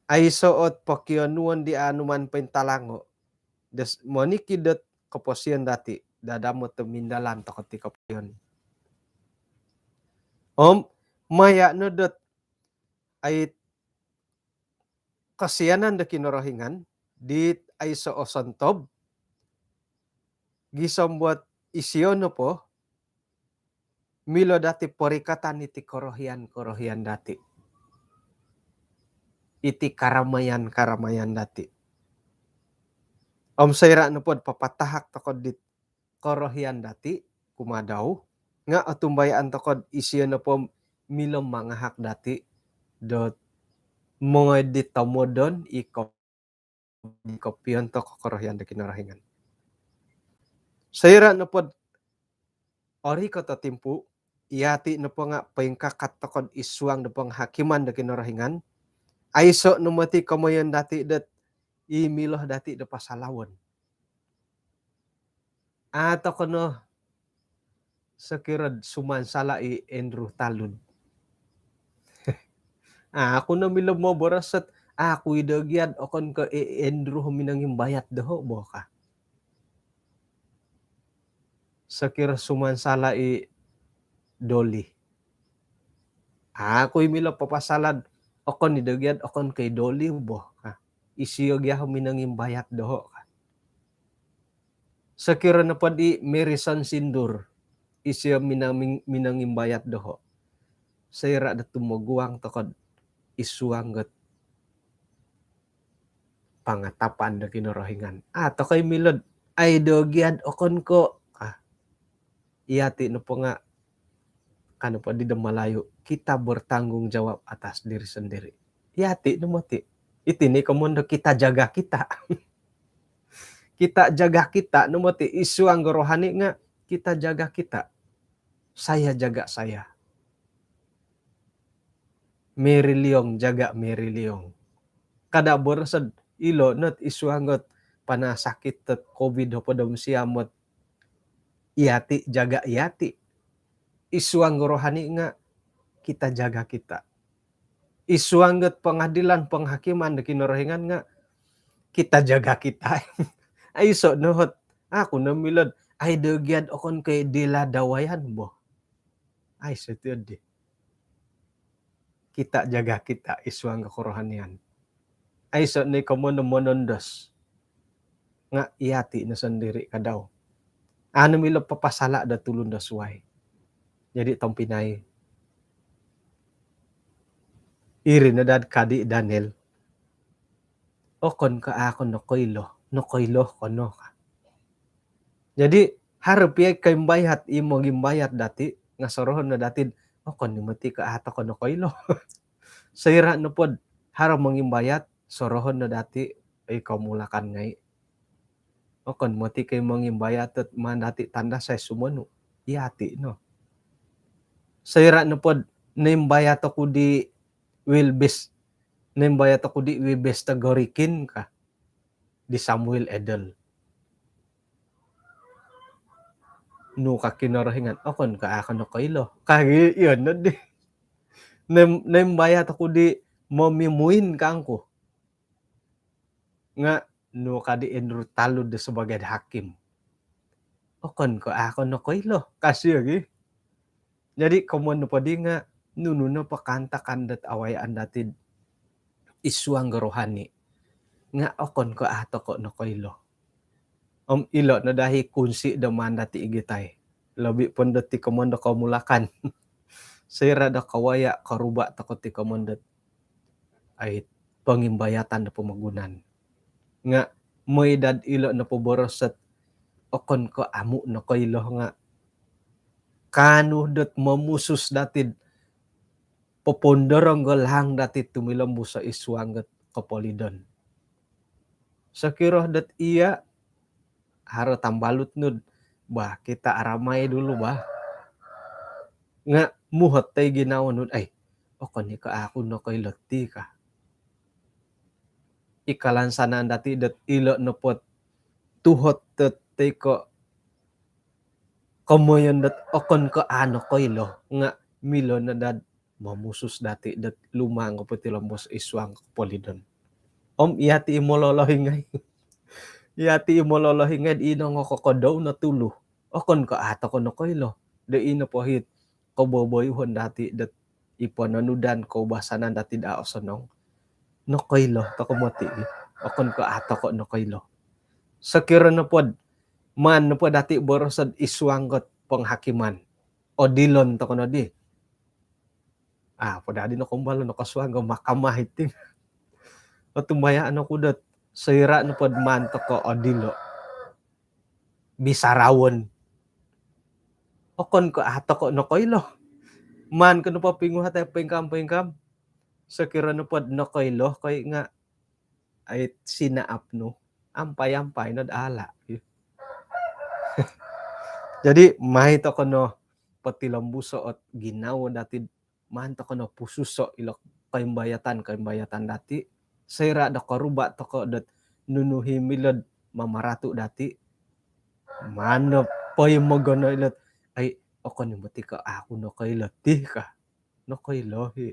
Aiso ot pokionuon di anuman pointalango do monikid dot koposion dati, dadamot do mindalan toko ti koposion. Om maya no dot ai kosianan do Kinorohingan dit aiso osontob, gisom buat isio nopo milo dati porikatan iti korohian-korohian dati, iti karamayan-karamayan dati. Om soira nopo do papatahak toko dit korohian dati kumaa dau, nga otumbayaan toko do isio nopo milo mangahak dati dot mongoi di tomodon i ko- i kopiontok korohian do Kinorohingan. Soira nopo do orikot o timpu, yati nopo nga poingkakat toko id suang do penghakiman do Kinorohingan, aiso no moti komoyon dati dot i milo dati do pasalawon. A toko no sokiro do sumansala i Andrew Talud. Aku no milo moboros dot aku i do gia do okon ko i Andrew minongimbayat doho bo ka. Sokiro sumansala i Doli. Aku i milo papasala do okon i do gia do okon ko i Doli bo ka. Isio gia minongimbayat doho ka. Sokiro nopo di Marison Sindur, isio minang-, minongimbayat doho. Soira do tumoguang toko id suang dot pangatapan do Kinorohingan. Ah, tokou milo'd, ai do gia'd okon ko'. Ah, iyati' nopo nga', ka nopo di do Malayu, kita bertanggung jawab atas diri sendiri. Iyati' no moti'. Iti ni komoyon do kita jaga kita. Kita jaga kita no moti', id suang do rohani nga' kita jaga kita. Saya jaga saya. Mary Leong jaga Mary Leong. Kada' boroso'd ilo' not id suang dot panasakit dot covid hopod om siam ot iyati' jaga iyati'. Id suang do rohani nga' kita jaga kita. Id suang dot pengadilan, penghakiman do Kinorohingan nga' kita jaga kita. Aiso' no ot, aku no milo'd, ai do gia'd okon ko' dila dawayan bo. Aiso' ti oddi. Kita jaga kita id suang do kerohanian. Aiso' ni komoyon do monondos. Nga' iyati' no sondiri' kadau. Anu milo papasala' do tulun do suwai. Jadi tompinai, iri no daa'd kadi' Daniel. Okon ko' a' ko nokoilo, nokoilo ko no ka. Jadi haro pia koimbayat i mogimbayat dati' nga' sorohon no dati'd, okon ni moti ko' a' toko nokoilo. Soira' nopod haro mongimbayat, sorohon no dati', oi, komulakan ngai'. Okon moti ko' i mongimbayat dot maan dati' tandasai sumonu'. Iyati' no. Soira' nopod noimbayat oku di Wilbis, noimbayat oku di Wibis Togorikin ka, di Samuel Edel. Nu ka Kinorohingan, okon ko' a' ko nokoilo. Ka gi, iyo noddi. Noim-, noimbayat oku di Momi Muin kangku. Nga' nu ka di Andrew Talud do sebagai hakim. Okon ko' a' ko nokoilo, ka sio gi. Jadi komoyon nopoddi nga' nunu nopo kaantakan dot awayaan dati'd id suang do rohani nga' okon ko' a' toko nokoilo. Om ilo' no daa i kunsi' do maan dati' igitai. Lobi' pon dot ti komoyon do komulakan. Soira' do kawaya' koruba' toko ti komoyon dot ai pongimbayatan do pomogunan. Nga' moi daa'd ilo' nopo boros dot okon ko' amu' nokoilo nga' kaanu dot momusus dati'd popoundorong do laang dati'd tumilombus id suang dot kopolidon. Sokiro dot iya' haro tambalut nu'd, bah, kita aramai dulu, bah. Nga' muhot toi ginawo nu'd, ai, okon i ko' a' ku nokoilo ti ka. I kalansanan dati' dot ilo' nopod tuhot dot toi ko' komoyon dot okon ko' a' nokoilo nga' milo no daa'd momusus dati' dot lumaang ko potilombus id suang kopolidon. Om iyati' i mololohing ngai'. Iyati' i mololohing ngai' di ino ngokokodou no tulu. Okon ko' a' toko nokoilo. Do ino po hit koboboyuhon dati' dot i pononudan koubasanan dati'd a' osonong. Nokoilo toko moti' i. Okon ko' a' toko nokoilo. Sokiro nopod maan nopo dati' boroso'd id suang dot penghakiman, odilon toko noddi. Ah, po daddi nokoumbal nokosuang do mahkamah iti. Otumbayaan oku dot soira' nopod maan toko odilo', bisarawon, okon ko' a' toko nokoilo. Maan ko nopo pinguhatai poingkam-poingkam. Sokiro nopod nokoilo koi nga' ai sinaap nu, ampai-ampai nod ala'. Jadi mai toko no potilombuso' ot ginawo dati'd maan toko no pususo' ilo' koimbayatan-koimbayatan dati'. Soira' do koruba' toko dot nunu i milo'd mamaratu' dati', maan no poimogono' ilo't, ai, okon i moti ko' a' ku nokoilo ti ka. Nokoilo i.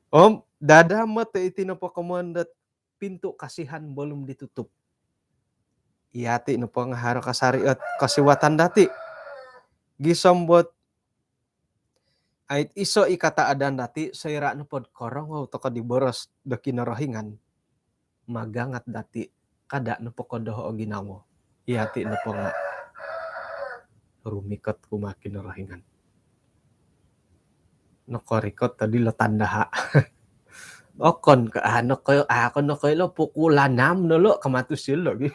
Om dadamot iti nopo komoyon dot pintu kasihan belum ditutup. Iyati' nopo nga' haro kasari ot kosiwatan dati'. Gisom dot ait iso' i kataadan dati', soira' nopod korongou toko di boros do Kinorohingan, magangat dati', kada' nopo kodoho' o ginawo. Iyati' nopo nga' rumikot kumaa Kinorohingan. Nokorikot tadi lo tandaha'. Okon ko a' noko-, a' ko nokoilo pukul anam no lo' kamatus ilo' gi.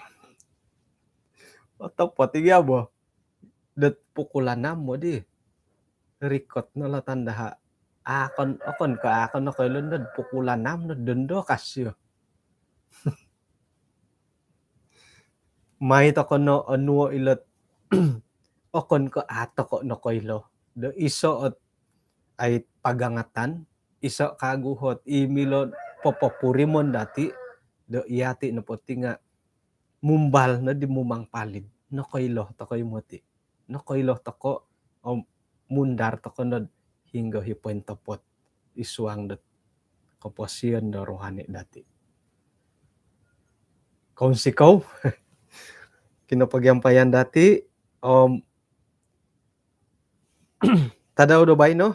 Otopot i' gi abo. Dot pukul anam modi. Rikot no lo' tanda ha. A' ko n-, okon ko a' ko nokoilo nod pukul anam nod dondo kasio. Mai toko' no onuo' ilo't okon ko' a' toko' nokoilo do iso' ot ai pagangatan, iso' kagu hot i milo popopurimon dati' do iyati' nopo ti nga' mumbal noddi mumang palid. Nokoilo toko' i moti. Nokoilo toko' om mundar toko' nod hinggo hi pointopot i suang dot koposion do rohani dati'. Kounsikou kinopogiampayan dati' om tadau do baino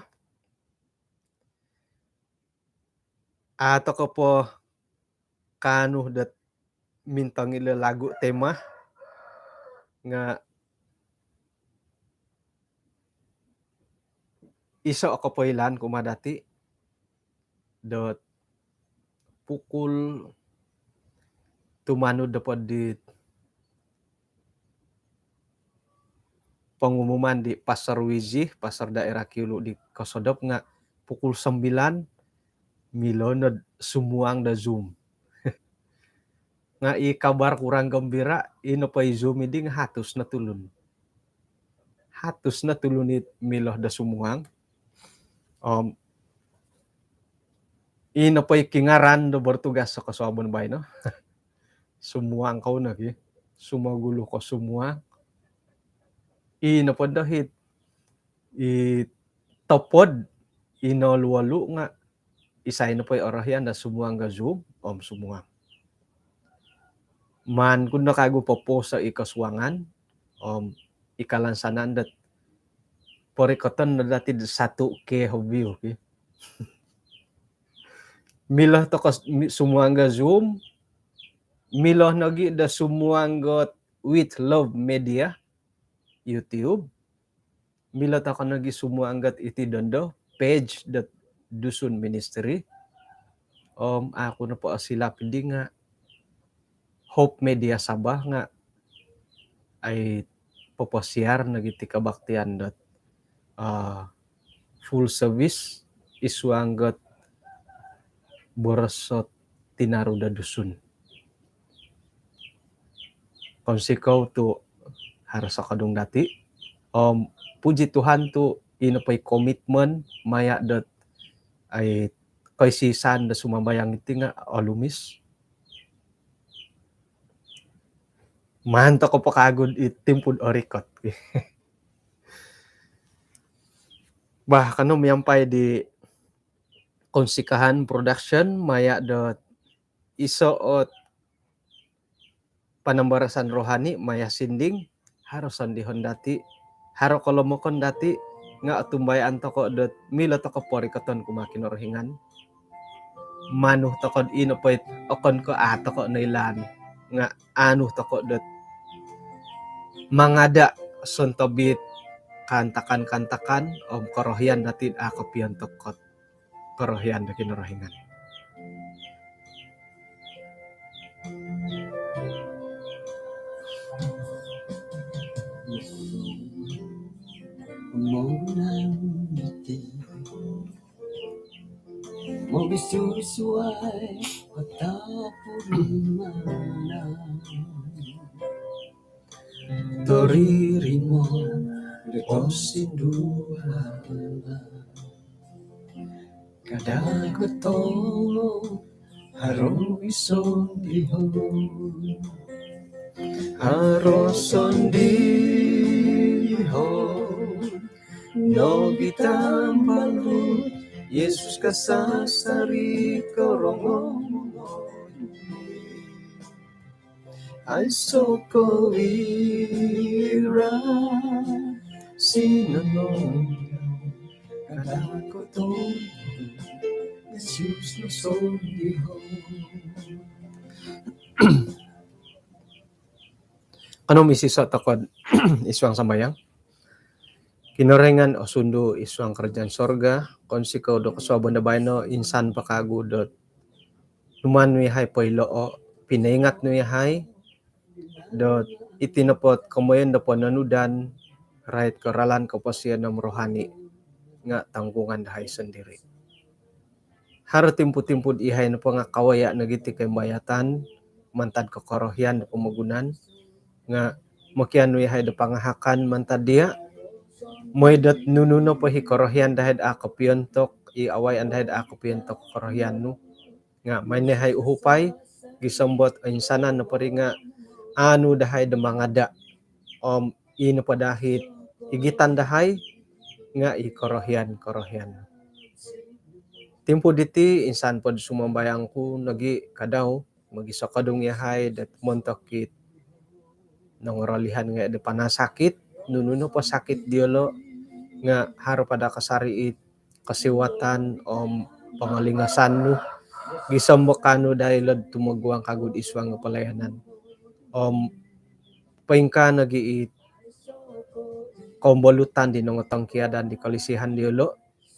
a' toko' po kaanu dot mintong ilo lagu tema nga' iso' o kopoilaan kumaa dati' dot pukul tumanud do po di pongumuman di Pastor Wizi, Pastor Daerah Kiulu di kosodop nga' pukul sembilan milo nod sumuang do Zoom. Nga' i kabar kurang gembira, i nopo i Zoom iddi nga' hatus no tulun. Hatus no tulun i milo do sumuang. Om i nopo i kingaran do bertugas do kosuabon baino. Sumuang kou no ki. Sumogulu ko sumuang. I nopo do hit i topod i nolu-olu nga' isai nopo i orohian do sumuang ga Zoom om sumuang. Maan ku no kagu poposo' i kosuangan om i kalansanan dot porikoton no dati' do satu K hobi ki. Milo toko' s-, mi-, sumuang ga Zoom, milo nogi' do sumuang got With Love Media YouTube. Milo toko' nogi' sumuang got iti dondo page dot Dusun Ministry. Om aku nopo osilap iddi nga' Hope Media Sabah nga' ai poposiar nogi' ti kabaktian dot, ah, full service i suang got boros ot tinaru do Dusun. Kounsikou tu' haro sokodung dati'. Om puji Tuhan tu' i nopo i komitmen maya' dot ai koisisan do sumambayang iti nga' olumis. Maan toko' po kagu i timpu'd orikot. Bah, kanou miampai di Kounsikahan Production maya' dot iso' ot panambarasan rohani maya' sinding, haro sondihon dati', haro kolomokon dati', nga' otumbayaan toko' dot milo toko' porikoton kumaa Kinorohingan. Manu toko'd ino po it okon ko' a' toko' noilaan, nga' anu toko' dot mangada' sontob it kaantakan-kaantakan om korohian dati'd a' kopiontok ot korohian do Kinorohingan. Mogisu-gisuai patapurimanan. Toririmo di osinduan. Kada' kotomo haro i sondihon. Haro sondihon nogi tambalut, Yesus kasasar i korongou. Aiso' ko' ira sinonong, kada' kotomo Yesus no sondihon. Kanou misiso' toko'd isuang sambayang. Kinorohingan osundu isuang karajaan sorga, kounsikou do kosuabon do baino, insan po kagu dot numaan nu yahai poilo o pinoingat nu yahai dot iti nopo komoyon do pononudan rait ko ralan koposion om rohani nga tanggungan dahai sondiri. Haro timpu-timpu dot iyahai nopo nga kawaya nogi ti koimbayatan mantad ko korohian do pomogunan nga mokianu yahai do pangahakan mantad dia. Mooi dot nunu nopo i korohian dahai do a kopiontok, i awayaan dahai do a kopiontok korohian nu nga maai no yahai uhupai gisom dot oinsanan nopo ri nga aanu dahai do mangada om i nopo dahai igitan dahai nga i korohian-korohian. Timpu diti insan po do sumambayang ku nogi kadau mogisokodung yahai dot montok it nongorolihan nga do panasakit, nunu nopo sakit diolo nga haro po do kasari it kosiwatan om pongolingasan nu gisom do kaanu dahai ilo do tumoguang kagu id suang pelayanan. Om poingkaa nogi it kombolutan di nongotongkiadan di kolisihan diolo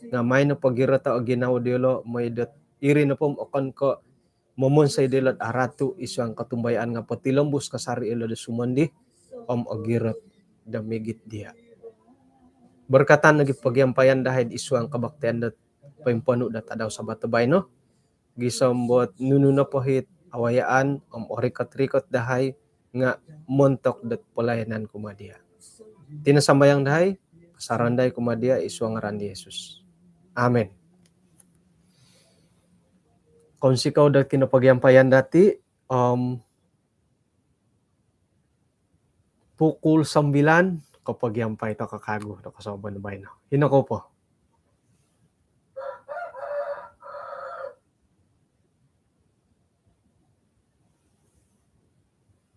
nga maai no pogirot o ginawo diolo mooi dot iri nopo om okon ko momonsoi diolo do aratu id suang kotumbayaan nga potilombus kasari ilo do sumondi om ogirot do migit dia. Berkatan nogi pogiampayan dahai id suang kebaktian dot poimponu do tadau Sabat do baino gisom dot nunu nopo it awayaan om orikot-rikot dahai nga montok dot pelayanan kumaa dia. Iti no sambayang dahai, pasaran dahai kumaa dia id suang ngaran di Yesus. Amen. Kounsikou dot kinopogiampayan dati om pukul sembilan kopogiampai tokou kagu do kosuabon baino. Ino kou po.